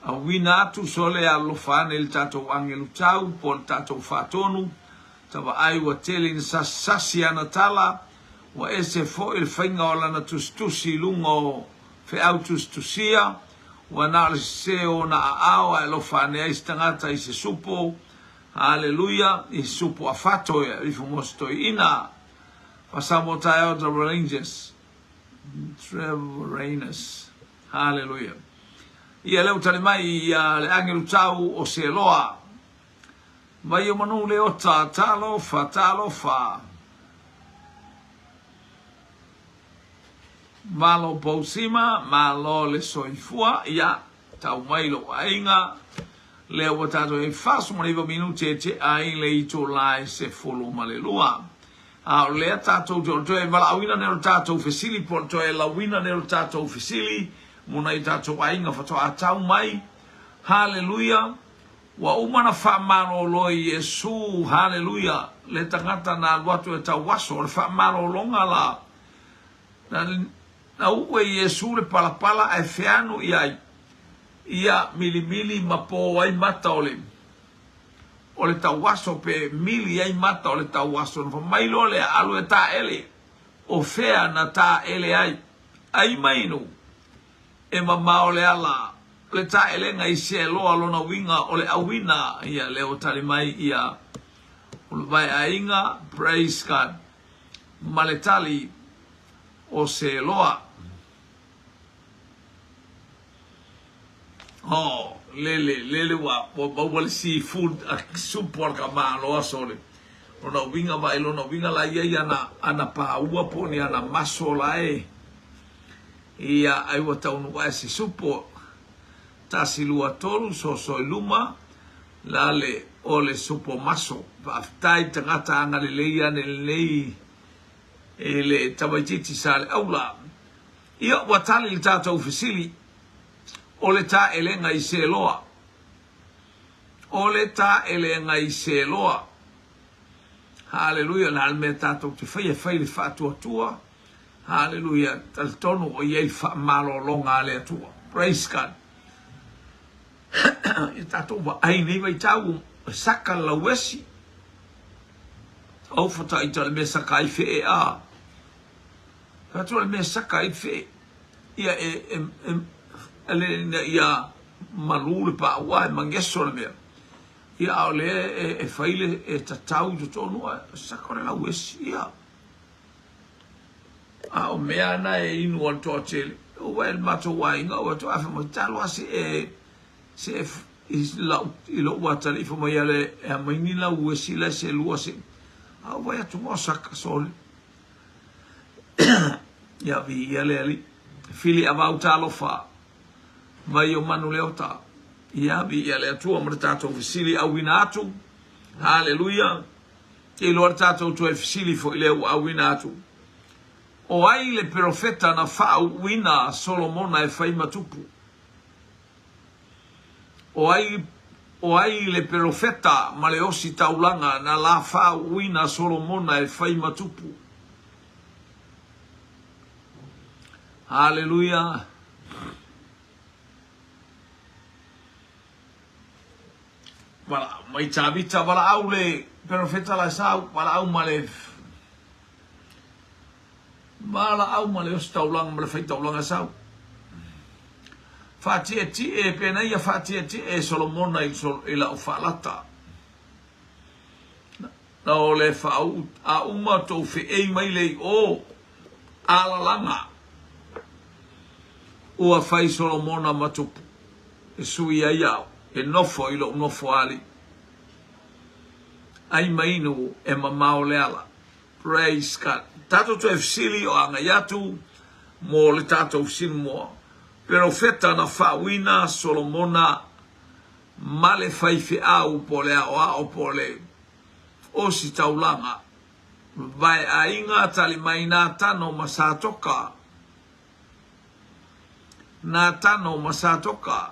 auina atu sole alolofa ane i le tatou agelu tau po o le tatou faatonu, ta vaai ua tele ina sasisasi ana tala, ua ese foi le faiga o lana tusitusi i luga o feau tusitusia, ua na o le sese o ona aao ae alofa ane ai se tagata i se supo, haleluia, i se supo a fato e ifo mo se toeaina. Fasamoa taeao Trevoranges, Trevoranus. Haleluia. Ia lea ua tali mai ia le agelu tau o Seloa. Vai o manu le ota, talofa, talofa. Malo Pousima, malo le soifua, ia, tau mai lou aiga, lea ua tatou i ai 49 minute e tea ai le itula e 12. A o lea tatou te, o le toe valaauina nei o le tatou fesili, po o le toe lauina nei o le tatou fesili, mo nai o tatou aiga faatoa tau mai. Haleluia! Ua uma ona faamalolo e Iesu, haleluia, le tagata na alu atu e tauaso, o le faamalologa la, na, na uu e Iesu le palapala ae feanu i ai, ia milimili ma po ai mata o le, o le tauaso pe mili ai mata o le tauaso. Ona fai mai loa lea, Alu e taele, o fea na taele ai? Ai mai nu, e mamao le ala, o le taelega i Seloa lona uiga o le auina, ia lea ua tali mai ia Uluvaeaiga, praise God, ma le tali o Seloa. Oh, lele, lele ua, ua maua le seafood a supo a le tamaloa sole. Lona uiga vaai lona uiga la ia i ana, ana pāua po o ni ana maso la e. Ia, ai ua taunuu ae se supo. Tasi, lua, tolu, soso i luma, la le, o le supo maso. Faafetai tagata agalelei ane lenei e le tamaitiiti Saleaula. Ia, ua tali le tatou fesili, o le taelega i Seloa. O le taelega i Seloa. Haleluia, o le a le mea tatou te faia, fai le faatuatua. Haleluia, talitonu o i ai le faamalologa a le Atua. Praise God. Ia tatou vaai nei vaitau, e saka le lauesi. Au fataita le mea saka ai fee a. Fai atu le mea saka ai fee. Ia e, e, e, e, ina ia malu le paua e mageso le mea. Ia a o lea e, e fai le, e tatau i totonu a saka o le lauesi. Ia. A o mea ana e inu a le toatele, ua e le matou aiga, ua atu afe mai talo a se e, se e, i lau, i lou atalii fai mai ale e aumai ni lauesi la se lua se, a ua atu mo saka sole. Ia viia le Alii. Fili avau talofa mai o Manuleota. Ia viia le Atua ma le tatou fesili auina atu. Haleluia. Te iloa le tatou toe fesili foi lea ua auina atu. O ai le perofeta na faauuina Solomona e fai ma tupu? O ai, o ai le perofeta ma le ositaulaga na la faauuina Solomona e fai ma tupu? Haleluia! Valaau mai Tavita, valaau le perofeta la Esau, valaau ma le valaau ma le ositaulaga ma le faitaulaga Esau. Faatietie penaia faatietie e Solomona i, i lau faalata. Na o le faauu a uma tou feei mai le i o alalaga ua fai Solomona ma tupu e sui ai au e nofo i lou nofo alii. Ai ma inu e mamao le ala. Praise God. Tatou toe fesili o agai atu mo le tatou fesili mua. Perofeta na faauina Solomona ma le faifeau po o le aoao po o le ositaulaga. Vaeaiga tali mai Natano ma Satoka. Natano ma Satoka.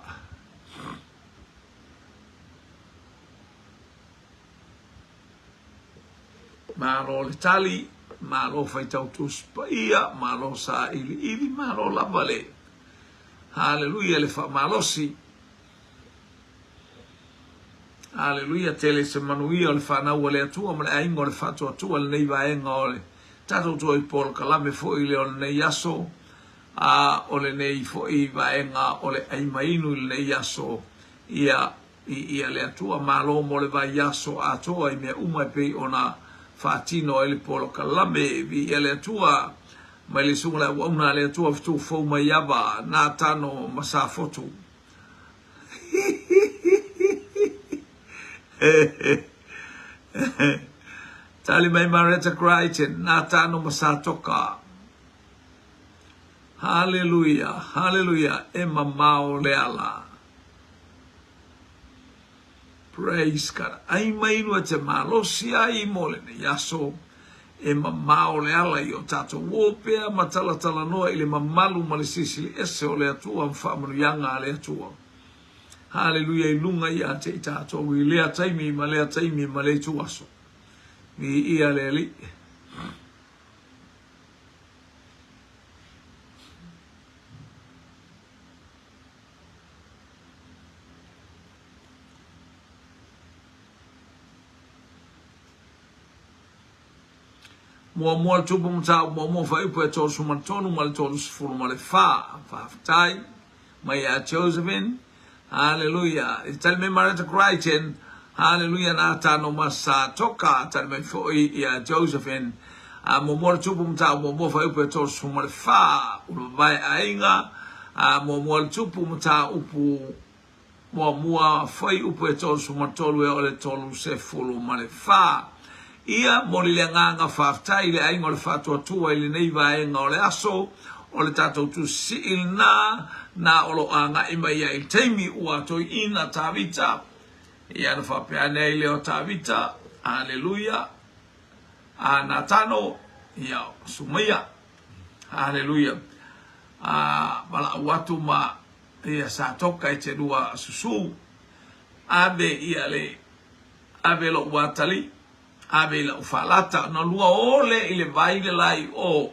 Malo le tali, malo faitau Tusi Paia, malo sailiili, malo lava le Haleluia le faamalosi. Aleluia, tele se manuia o le fanau a le Atua ma le aiga o le Faatuatua lenei vaega o le tatou toe polokalame foi lea o lenei aso, a o lenei foi vaega o le ai ma inu i lenei aso, ia viia le Atua. Malo mo le vaiaso atoa i mea uma e pei ona faatino ai le polokalame. Viia le Atua. Mai le susuga le auauna a le Atua fetu fou mai ava, Natano ma Safotu. Tali mai Mareta Crichton, Natano ma Satoka. Haleluia, haleluia, e mamao le ala. Praise God. Ai mai nua te malosi ai mo lenei aso. E mamao le ala i o tatou ō pea ma talatalanoa i le mamalu ma le silisili ese o le Atua ma faamanuiaga a le Atua. Haleluia i luga ia te i tatou i lea taimi ma lea taimi ma le ituaso. Viia le Alii. Muamua le tupu mataupu muamua fuaiupu e 33 ma le 34. Faafetai mai ia Josephine. Haleluia. I tali mai Mareta Crichton. Haleluia Natano ma Satoka. Tali mai foi ia Josephine. A muamua le tupu mataupu muamua fuaiupu e 34. Ua mavae aiga. A muamua le tupu mataupu. Muamua Fuaiupu e 33 e oo i le 34. Ia momoli le agaga faafetai i le aiga o le Faatuatua i lenei vaega o le aso o le tatou Tusi Sii lena na o lo o agai mai ai i le taimi ua toeaina Tavita. Ia ona faapea ane ai lea o Tavita, Aleluia, a Natano, ia Sumaia, Aleluia, a valaau atu ma ia Satoka e te lua susu, ave ia le Ave lou atalii, ave i lau faalata, ona lua o lea i le vai le la i o.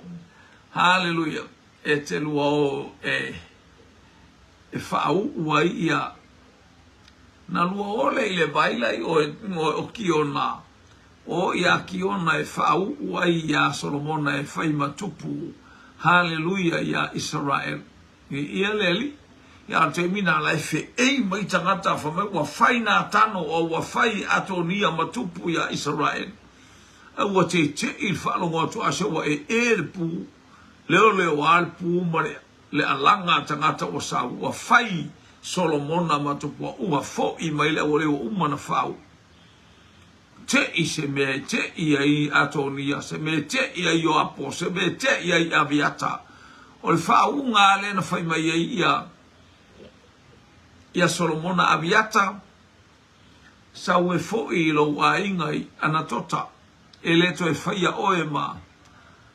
Haleluia! E te lua o e, e faauu ai ia. Na lua o lea i le vai la i o e o Kiona, o ia Kiona e faauu ai iā Solomona e fai ma tupu. Haleluia iā Isaraelu. Viia le Alii. Ia a o le taimi na la e feei mai tagata fai mai ua fai Natano o ua fai Atonia ma tupu ia Isaraelu. Ae ua teitei le faalogo atu a se ua ee le pu, leoleo a le pu ma le le alaga a tagata ua sau, ua fai Solomona ma tupu ua foi mai le aualii ua uma na fau. Te'i se mea e te'i ai Atonia, se mea e te'i ai Ioapo, se mea e te'i ai Aviata. O le faauuga lava lea na fai mai ai ia, ia Solomona, Aviata, sau e fo'i i lou aiga i Anatota, e le toe faia oe ma,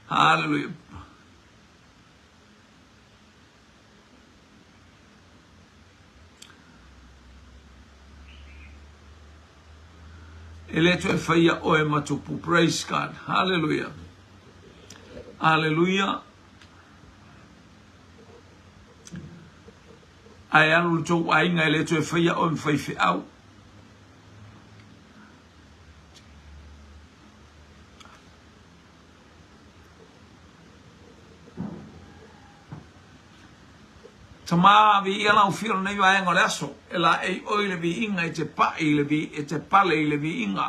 Haleluia. E le toe faia oe ma tupu. Praise God. Hallelujah. Hallelujah. Ae alu le tou aiga e le toe faia oe ma faifeau. Tama, viia lau fia o lenei vaega o le aso, e laei oe i le viiga e te paʻi i le vi, e te pale i le viiga.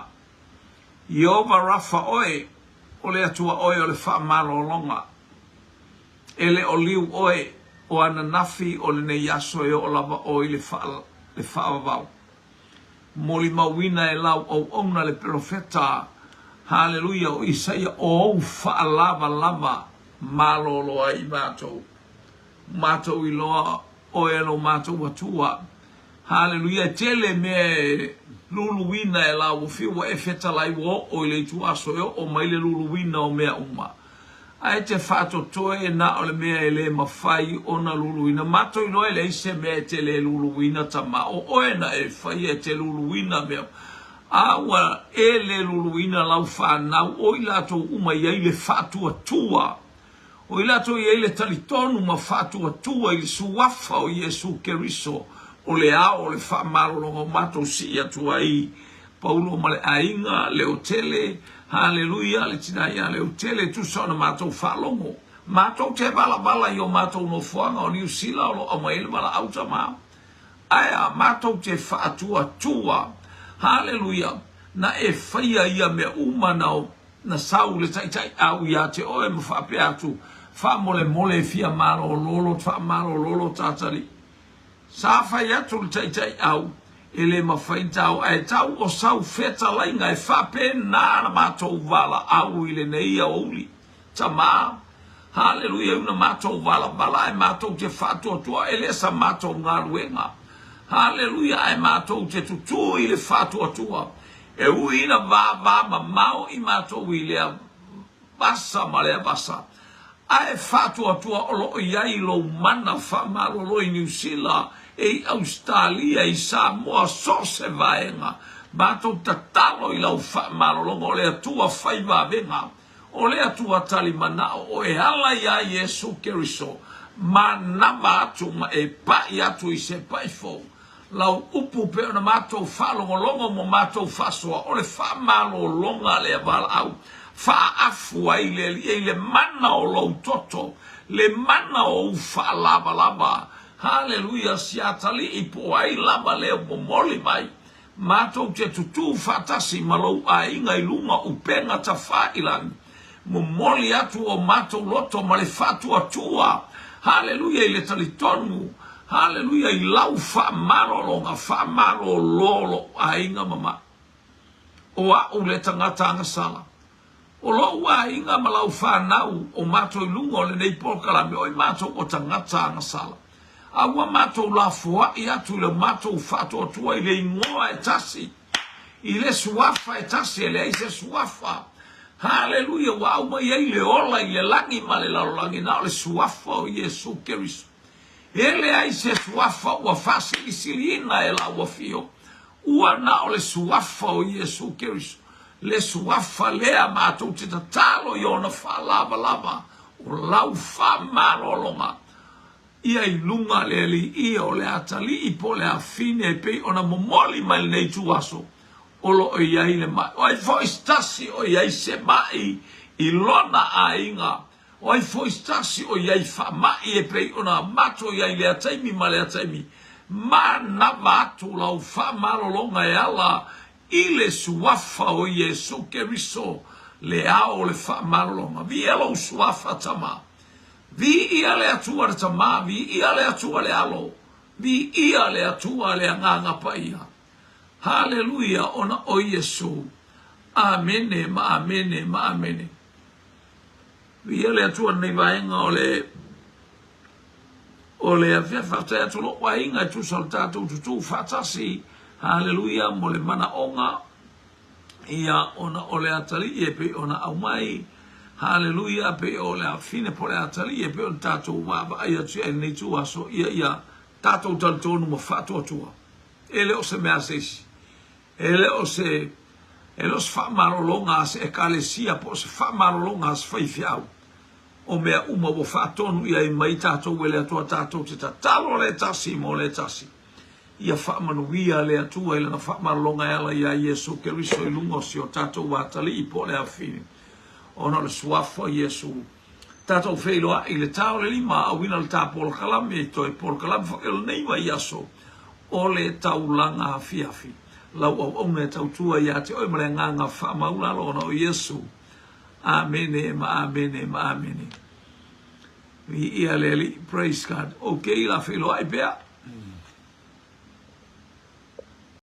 Ieova Rafa oe, o le Atua oe o le faamalologa. E le o liu oe, o ananafi o lenei aso e oo lava oe i le faa, le faavavau. Molimauina e lau auauna le perofeta, haleluia, o Isaia, o ou faalavalava malolo ai i matou. Matou iloa oe e lo matou Atua. Haleluia, e tele mea e luluina e lau ofi ua e fetalai ua oo i le ituaso e oo mai le luluina o mea uma. Ae te faatotoe na o le mea e le mafai ona luluina. Matou iloa e leai se mea e te le luluina tama. O oe na e faia e te luluina mea. A ua e le luluina lau fanau, o i latou uma i ai le faatuatua. O i latou i ai le talitonu ma faatuatua i le suafa o Iesu Keriso, o le ao o le faamalologa o matou sii atu ai Paulo ma le aiga, Leotele, Haleluia, le tina ia Leotele, tusa ona matou faalogo. Matou te valavala i o matou nofoaga o Niu Sila o lo o aumai ai le valaau tama. Ae a matou te faatuatua, Haleluia, na e faia ia mea uma na na sau le taitaiau ia te oe ma faapea atu, Faamolemole e fia malololo, faamalololo tatalii. Sa fai atu le taitaiau, E le mafai na tau, ae tau o sau fetalaiga e faapena la matou valaau i lenei aoauli. Tama, Haleluia, una matou valavala ae matou te faatuatua, e le sa matou galuega. Haleluia, ae matou te tutū i le faatuatua. E ui ina vava mamao i matou i lea vasa ma lea vasa, ae faatuatua o lo o i ai lou mana faamalolo i Niu Sila, e i Ausetalia, i Samoa, so o se vaega. Matou tatalo i lau faamalologa, o le Atua fai vavega, o le Atua tali manao, o e ala iā Iesu Keriso, manava atu ma e pai atu i se pai fou. Lau upu pei ona matou faalogologo ma matou faasoa, o le faamalologa lea valaau, faaafu ai le Alii i le mana o lou toto, le mana o ou faalavalava. Haleluia, siatalii po o ai lava lea momoli mai, matou te tutū faatasi ma lou aiga i luga o upega tafailagi. Momoli atu o matou loto ma le faatuatua, haleluia, i le talitonu. Haleluia i lau faamalologa, faamalolo lou aiga ma maʻi. O a'u le tagata agasala. O lou aiga ma lau fanau o matou i luga o lenei polokalame, oi matou o tagata agasala. A ua matou lafoai atu i le matou faatuatua i le igoa e tasi, i le suafa e tasi, e leai se suafa. Haleluia, ua aumai ai le ola i le lagi ma le lalolagi, na o le suafa o Iesu Keriso. E leai se suafa ua faasilisiliina e lau afio, ua na o le suafa o Iesu Keriso, le suafa lea matou te tatalo i ona faalavalava o lau faamalologa ia i luga le Alii o le atalii po o le afine e pei ona momoli mai lenei ituaso o lo o i ai le mai. O ai foi se tasi o i ai se mai i lona aiga? O ai foi se tasi o i ai faamai e pei ona matou i ai i lea taimi ma lea taimi? Manava atu lau faamalologa e ala i le Suafa o Iesu Keriso, le ao o le faamalologa. Viia lou Suafa, Tama. Viia le Atua le Tama, viia le Atua le Alo, viia le Atua le Agaga Paia. Haleluia, ona o Iesu. Amene ma amene ma amene. Viia le Atua lenei vaega o le o le afiafi. Faafetai atu lou aiga e tusa o le tatou tutū faatasi. Haleluia mo le manaoga ia ona o le atalii e pei ona aumai. Haleluia pei o le afine po o le atalii e pei ona tatou vaavaai atu i ai lenei ituaso ia ia tatou talitonu ma faatuatua. E le o se mea a se isi. E le o se e le o se faamalologa a se Ekalesia po o se faamalologa a se faifeau. O mea uma ua faatonu i ai mai tatou e le Atua tatou te tatalo le tasi mo le tasi. Ia faamanuia le Atua i lana faamalologa e ala iā Iesu Keriso i luga o si o tatou atalii po o le afine ona o le suafa o Iesu. Tatou feiloai i le ta o le lima auina le ta polokalame i toe polokalame foi o lenei vaiaso o le taulaga afiafi. Lau auauna e tautua iā te oe ma le agaga faamaulalo ona o Iesu. Amene ma amene ma amene. Viia le Alii. Praise God. Ok, la feiloai pea.